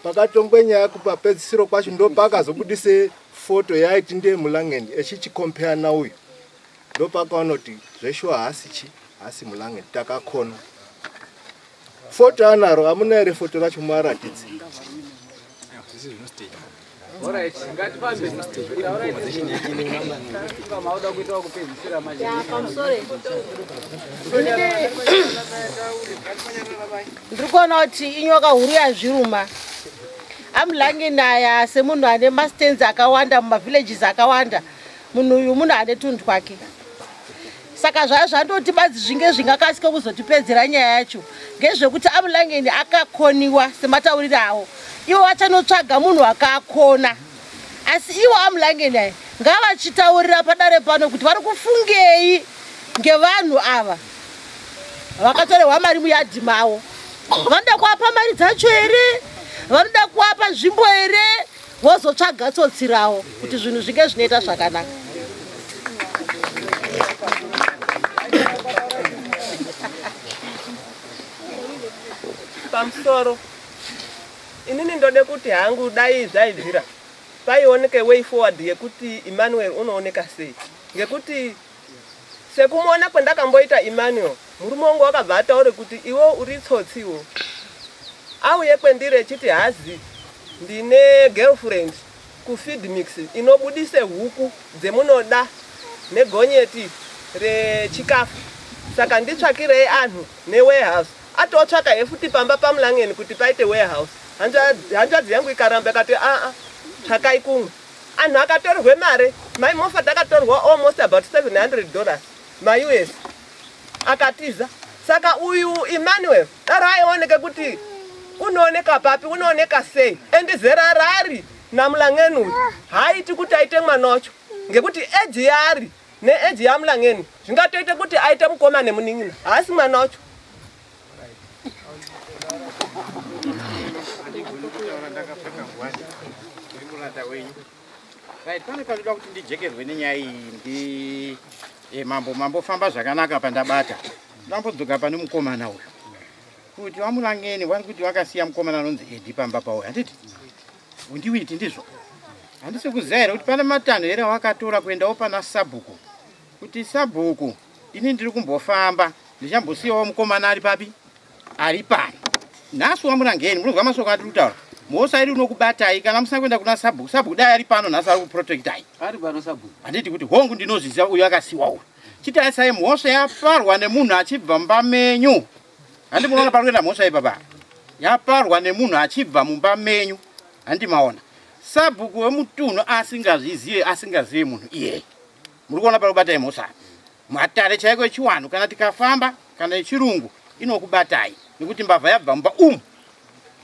pakatongwe nyaya kupapedzisiro kwacho ndopakazobudise foto yaiti ndiye Mulangeni echichikompeya nauyu ndopakaona kuti zveshuwa haasi chi haasi Mulangeni takakona foto anaro amuna here foto racho muaratidze
Ndiri kuona kuti inyoka huru yazviruma. Amulangeni aya semunhu ane mastands akawanda mumavillages akawanda, munhu uyu munhu ane tunhu twake. Saka zvaya zvandoti badzi zvinge zvingakasike kuzotipedzera nyaya yacho ngezvekuti Amulangeni akakoniwa sematauriro avo. Ivo vachanotsvaga munhu akakona. Asi ivo Amulangeni aya ngavachitaurira padare pano kuti vari kufungei ngevanhu ava vakatorerwa mari muyadhi mavo. Vanoda kuapa mari dzacho here? Vanoda kuapa nzvimbo here? Vozotsvaga tsotsi ravo kuti zvinhu zvinge zvinoita zvakanaka.
Pamusoro inini ndode kuti hangu dai zvaibvira paioneke way forward yekuti Emmanuel unooneka sei ngekuti Sekumuona kwendakamboita Emmanuel, murume wangu wakabva ataure kuti iwe uri tsotsiwo. Auye kwendiri echiti hazi ndine girlfriend kufeed mix inobudise huku dzemunoda negonyeti rechikafu saka nditsvakirei anhu newarehouse. Atotsvaka he futi pamba paMulangeni kuti paite warehouse. Hanzvadzi yangu ikaramba ikati aa tsvakai kumwe. Anhu akatorwe mare, mai Moffat akatorwa almost about 700 dollars maUS akatiza. Saka uyu Emmanuel daro aioneke kuti unooneka papi, unooneka sei and zera raari naMulangeni uyu haaiti kuti aite mwana wacho ngekuti age yaari neage yaMulangeni zvingatoite kuti aite mukoma nemunin'ina, haasi mwana wacho.
Right, pane panoda kuti ndijekerwe nenyaya iyi ndi eh, mambo mambofamba zvakanaka pandabata ndambodzoka pane mukomana uyu kuti vamulangeni vari kuti vakasiya mukomana anonzi edi pamba pawo handiti undiwiti ndizvo handisi kuziva here kuti pane matanho here awakatora kuendawo pana sabhuku kuti sabhuku ini ndiri kumbofamba Ndichambosiyawo mukomana ari papi? Ari pano. Nhasi wamurangeni, munozwa masoko atiri kutaura. Mhosva iri unokubatai kana musina kuenda kuna sabhuku. Sabhuku dai ari pano nhasi ari kuprotectai.
Ari pano sabhuku.
Handiti kuti hongu ndinozviziva uyu akasiwa uyu. Chitarisai mhosva yaparwa nemunhu achibva mumba menyu. Handi munoona pari kuenda mhosva ipapa. Yaparwa nemunhu achibva mumba menyu. Handi maona. Sabhuku wemutunhu asingazvizive asingazive munhu iyeye. Muri kuona pari kubatai mhosva. Matare chaiko echiwanhu kana tikafamba kana echirungu inokubatai nekuti mbavha yabva mumba umu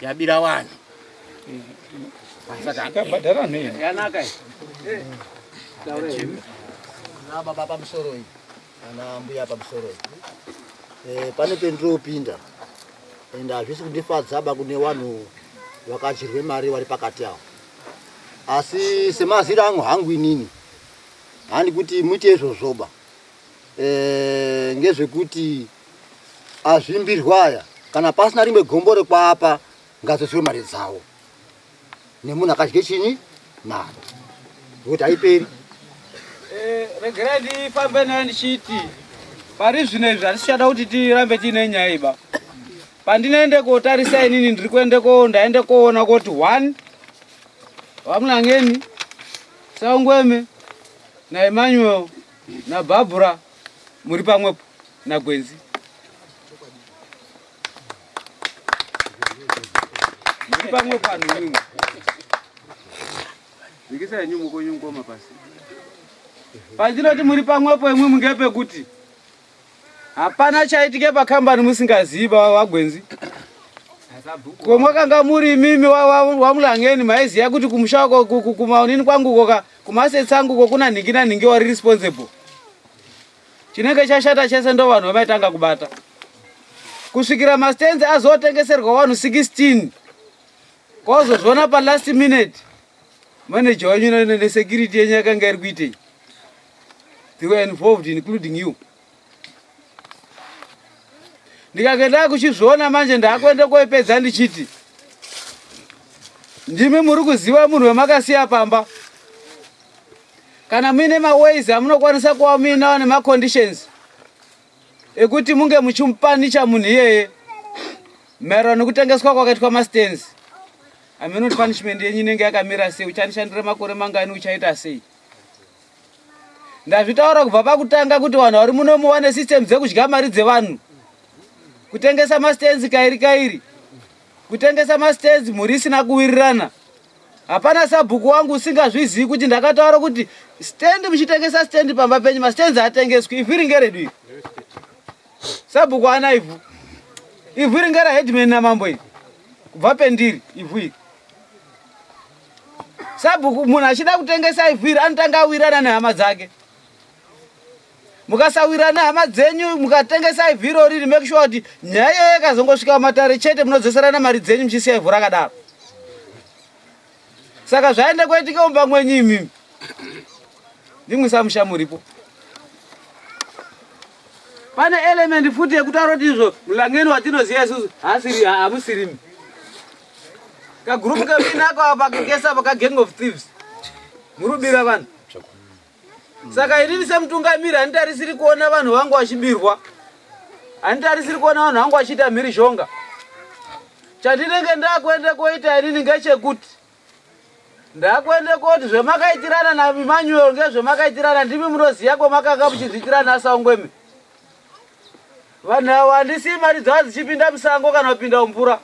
yabira vanhu.
Ikabhadhara nei?
Yanaka iyi.
Ana baba pamusoro iyi ana mbuya pamusoro iyi eh, pane pendinopinda and hazvisi kundifadza ba kune vanhu vakadyirwe mari vari pakati avo asi semaziro angu hangu inini handi kuti muite izvozvoba e, ngezvekuti azvimbirwa aya kana pasina rimwe gombo rekwaapa ngadzosiwe mari dzawo nemunhu akadye chinyi mari nekuti haiperi
eh, regerai ndifambe naye ndichiti pari zvino izvi hatisichada kuti tirambe tiine nyaya iba pandinoende kotarisa inini ndiri kuende ko ndaende koona kuti one vamunangeni Saungweme naEmmanuel naBarbra muri pamwepo naGwenzi. Muri pamwepo anhu imwimwi. Zikisai henyu mukonyu ngoma pasi. Pandinoti muri pamwepo imwimwi ngepekuti Hapana chaitike pakambani musingazivi baba vaGwenzi. Ko mwakanga muri imimi waMulangeni maiziva kuti kumusha uko kumaonini kwangu koka kumasetsi angu ko kuna nhingi nanhingi wari responsible. Chinenge chashata chese ndo vanhu vamaitanga kubata. Kusvikira mastenzi azotengeserwa vanhu 16. Kwazozviona pa last minute. Manager wenyu nesecurity yenyu yakanga iri kuitei? They were involved including you. Ndikange ndakuchizviona manje ndakuenda koipedza ndichiti ndimi muri kuziva munhu wemakasiya pamba. Kana muine maways amunokwanisa kuva muinawo nemaconditions ekuti munge muchimupanicha munhu iyeye maererano nekutengeswa kwakaitwa mastands. Hameno kuti punishment yenyu inenge yakamira sei, uchanishandira makore mangani, uchaita sei. Ndazvitaura kubva pakutanga kuti vanhu vari munomu vane system dzekudya mari dzevanhu, kutengesa mastands kairi kairi, kutengesa mastands mhuri isina kuwirirana. Hapana sabhuku wangu usingazvizivi kuti ndakataura kuti stand muchitengesa stand pamba penyu, mastands haatengeswi, ivhu iri ngeredu iri. Sabhuku haana ivhu, ivhu iri ngera headman namambo iri, kubva pendiri ivhu iri. Sabhuku munhu achida kutengesa ivhu iri anotanga awirirana nehama dzake. Mukasawirirana nehama dzenyu mukatengesa ivhu irori iri make sure kuti nyaya iyoyo ikazongosvika mumatare chete munodzoserana mari dzenyu muchisiya ivhu rakadaro. Saka zvaenda kwaitika mumba mwenyu imimi. Ndimwi samusha muripo. Pane element futi yekutaura kuti izvo mulangeni watinoziva isusu haasiri hamusirimi. Kagroup keminako apa kekesa apa kagang of thieves. Murubira vanhu. Saka inini semutungamiri handitarisiri kuona vanhu vangu vachibirwa. Handitarisiri kuona vanhu vangu vachiita mhirizhonga. Chandinenge ndakuenda koita inini ngechekuti ndakuenda koti zvemakaitirana naEmmanuel ngezvemakaitirana ndimi munoziva kwamakanga muchizviitirana naSaungweme. Vanhu avo handisii mari dzavo dzichipinda musango kana kupinda mumvura.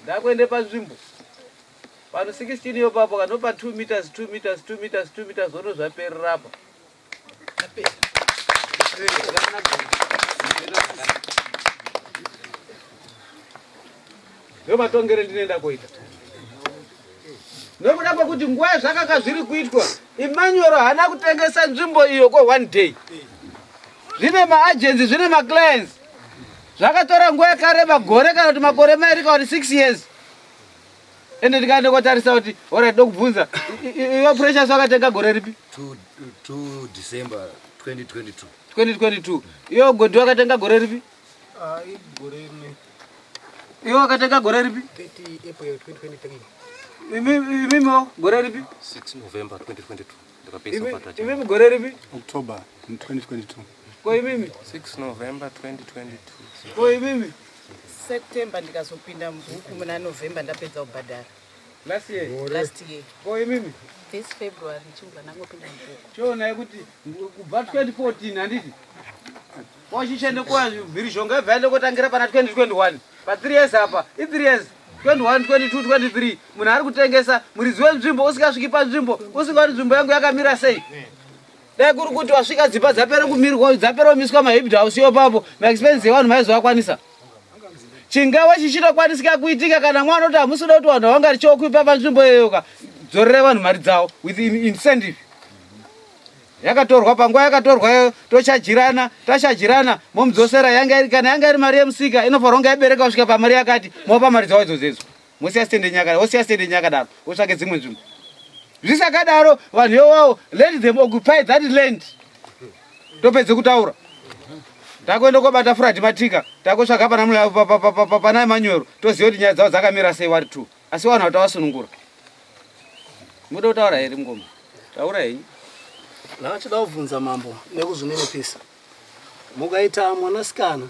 Ndakuende panzvimbo pano 16 yo papo kanopa 2 meters 2 meters 2 meters 2 meters ono zvaperera apa. Ndomatongere ndinoenda koita. Nokuda kwekuti nguva yazvakanga zviri kuitwa, Emmanuel haana kutengesa nzvimbo iyo ko one day. Zvine maagency, zvine maclients. Zvakatora nguva yakareba gore kana kuti makore mairi kana kuti 6 years. Ende ndikaenda kotarisa kuti alright ndokubvunza iwe Precious wakatenga gore ripi?
2 December 2022.
2022. Iwe Godi wakatenga gore ripi?
Ah, gore rimwe.
Iwe wakatenga gore ripi?
30 April 2023.
Imimiwo gore ripi?
6 November 2022. Ndakapedza kubhadhara.
Imimi gore ripi?
October 2022.
Ko imimi?
6 November 2022.
Ko imimi?
September ndikazopinda mubhuku muna November ndapedza kubhadhara.
Last year?
Last year.
Ko imimi?
This February ndichibva ndangopinda mubhuku.
Chionai kuti kubva 2014 handiti? Wachichende kwa mhirizhonga yobva yaenda kotangira pana 2021. Pa 3 years apa, i 3 years. 21, 22, 23. Munhu ari kutengesa muridzi wenzvimbo usingasviki panzvimbo, usingaoni nzvimbo yangu yakamira sei. Dai kuri kuti wasvika dzimba dzapera kumirwa, dzapera kumiswa mahibd house ipapo, maexpense evanhu maizoakwanisa. Chingawa chichitokwanisika kuitika kana mwana kuti hamusi kuda kuti vanhu vanga richokuipa panzvimbo iyoyo ka, dzorere vanhu mari dzavo with incentive. Yakatorwa panguva yakatorwa iyoyo tochajirana, tachajirana momudzosera yanga iri kana yanga iri mari yemusika inofanirwa kunge yabereka kusvika pamari yakati mopa mari dzavo idzodzo idzo. Mosiya stand yenyu yakadaro, wosiya stand yenyu yakadaro, wotsvake dzimwe nzvimbo. Zvisakadaro vanhu iwawo let them occupy that land. Topedze kutaura. Takuenda kobata Furati Matika, takutsvaga pana mula pana Emmanuel, toziva kuti nyaya dzavo dzakamira sei wari two. Asi vanhu vatavasunungura. Muda kutaura here mngoma? Taura henyu.
Ndakachida kubvunza mambo nekuzvininipisa. Mukaita mwanasikana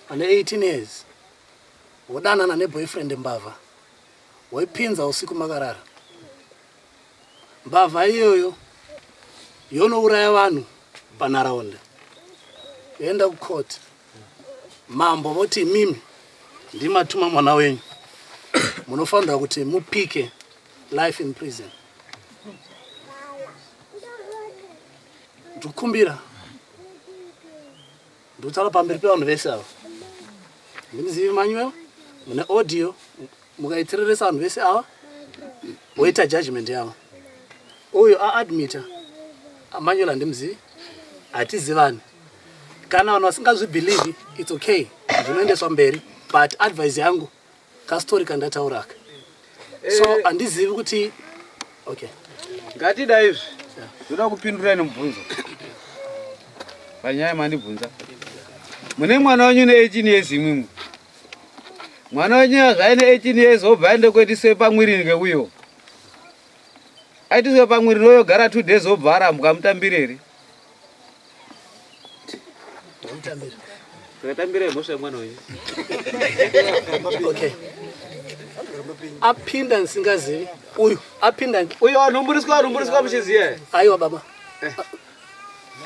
ane 18 years wodanana neboyfriend mbavha woipinza usiku makarara mbavha iyoyo yonouraya vanhu panharaunda yoenda kucourt mambo voti imimi ndimatuma mwana wenyu munofanirwa kuti mupike life in prison ndikukumbira Ndikutaura pamberi pevanhu vese ava. Ndimuzivi Manuel, mune audio mukaitereresa vanhu vese ava voita judgment yavo. Uyu aadmita Manuel handimuzivi, hatizivani. Kana vanhu vasingazvibhilivhi it's okay, zvinoendeswa mberi but advice yangu kastori kandataura aka so eh. handizivi kuti okay
ngatida izvi ndoda kupindura nemubvunzo panyaya mandibvunza mune mwana wenyu ne 18 years imwimwi mwana wenyu zvaine 18 years obva aende kuitiswe pamwiri ngeuyo aitiswe pamwiri noyogara 2 days obva arambwa mutambire here Takatambira mhosva yemwana uyu.
Okay. Apinda ndisingazivi uyu apinda
uyu anhumburiswa anhumburiswa muchiziva
aiwa baba eh.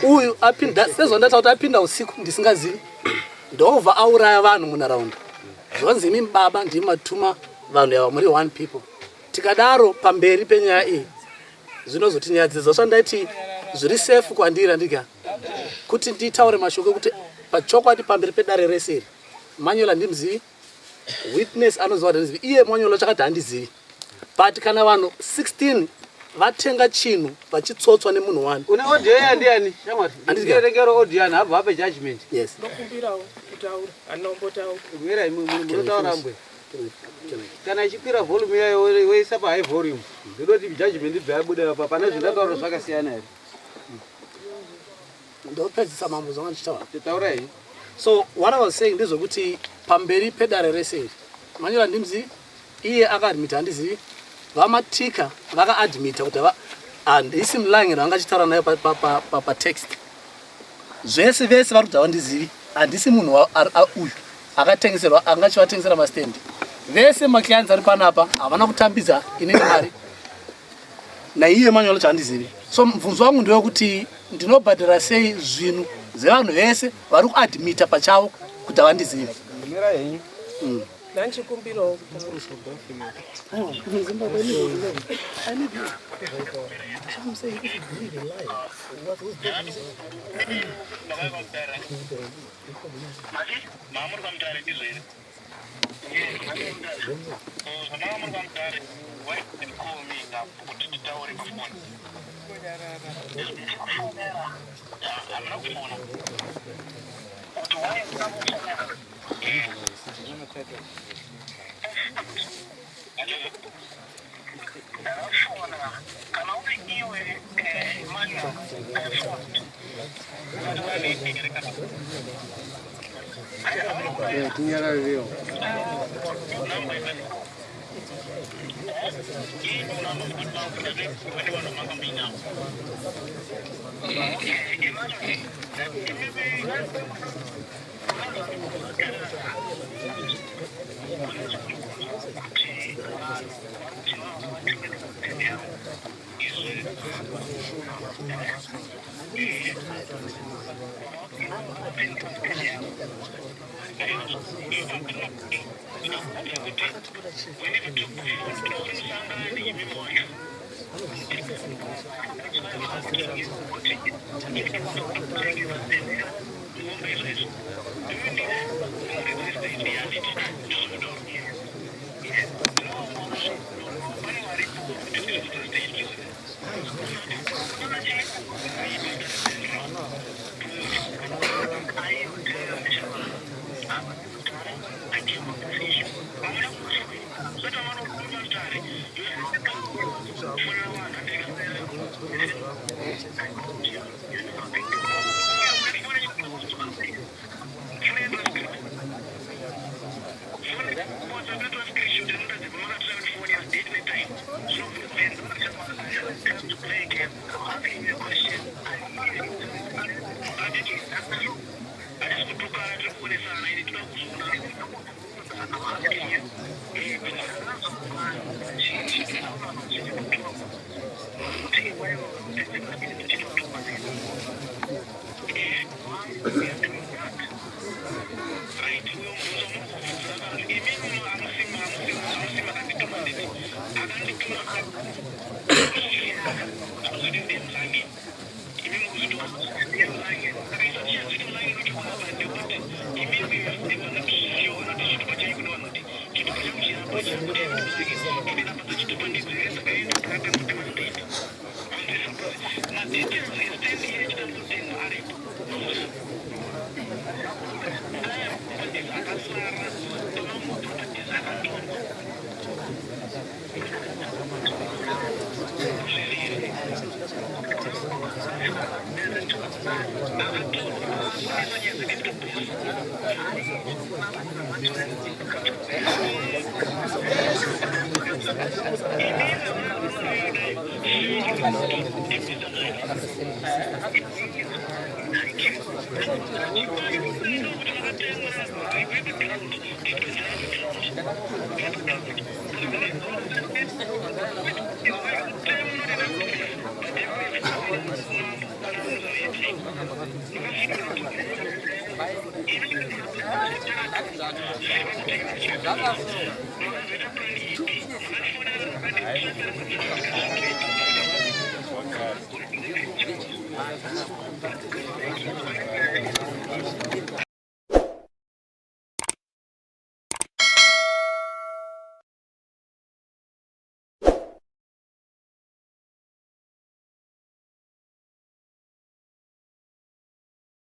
uyu apinda sezvandataura kuti apinda usiku ndisingazivi ndobva auraya vanhu munharaunda zvonzi imi baba ndimi matuma vanhu ava muri one people tikadaro pamberi penyaya iyi zvinozotinyadzisa zvandaiti zviri safe kwandiri andika kuti nditaure mashoko ekuti pachokwadi pamberi pedare rese iri Manuel handimuzivi witness anoziva kuti handizivi iye Manuel chakati handizivi but kana vanhu 16 vatenga chinhu vachitsotswa nemunhu wani
une audio iya ndiani shamwari anditengero audio yani habva ape judgment
yes
ndokumbirawo kutaura anombotaura
mira munotaura mbwe kana ichikwira volume yayo woisa pa high volume ndodoti judgment ibva yabuda apa pane zvindataura zvakasiyana here
ndopedzisa mambo zvanga ndichitaura
taura henyu
so what i was saying ndezvekuti pamberi pedare rese iri manyora ndimzivi iye akaadmita handizivi vamatika vakaadmita kuti handisi mulangero anga achitaura nayo patext zvese vese vari kuti havandizivi handisi munhu uyu akatengeserwa anga achivatengesera mastand vese maclients ari panapa havana kutambidza inini mari naiye Emmanuel chandizivi so mubvunzo wangu ndewekuti ndinobhadhara sei zvinhu zvevanhu vese vari kuadmita pachavo kuti havandizivi
mira henyu
mm.
ndanchikumbirawo
Tinyararirewo.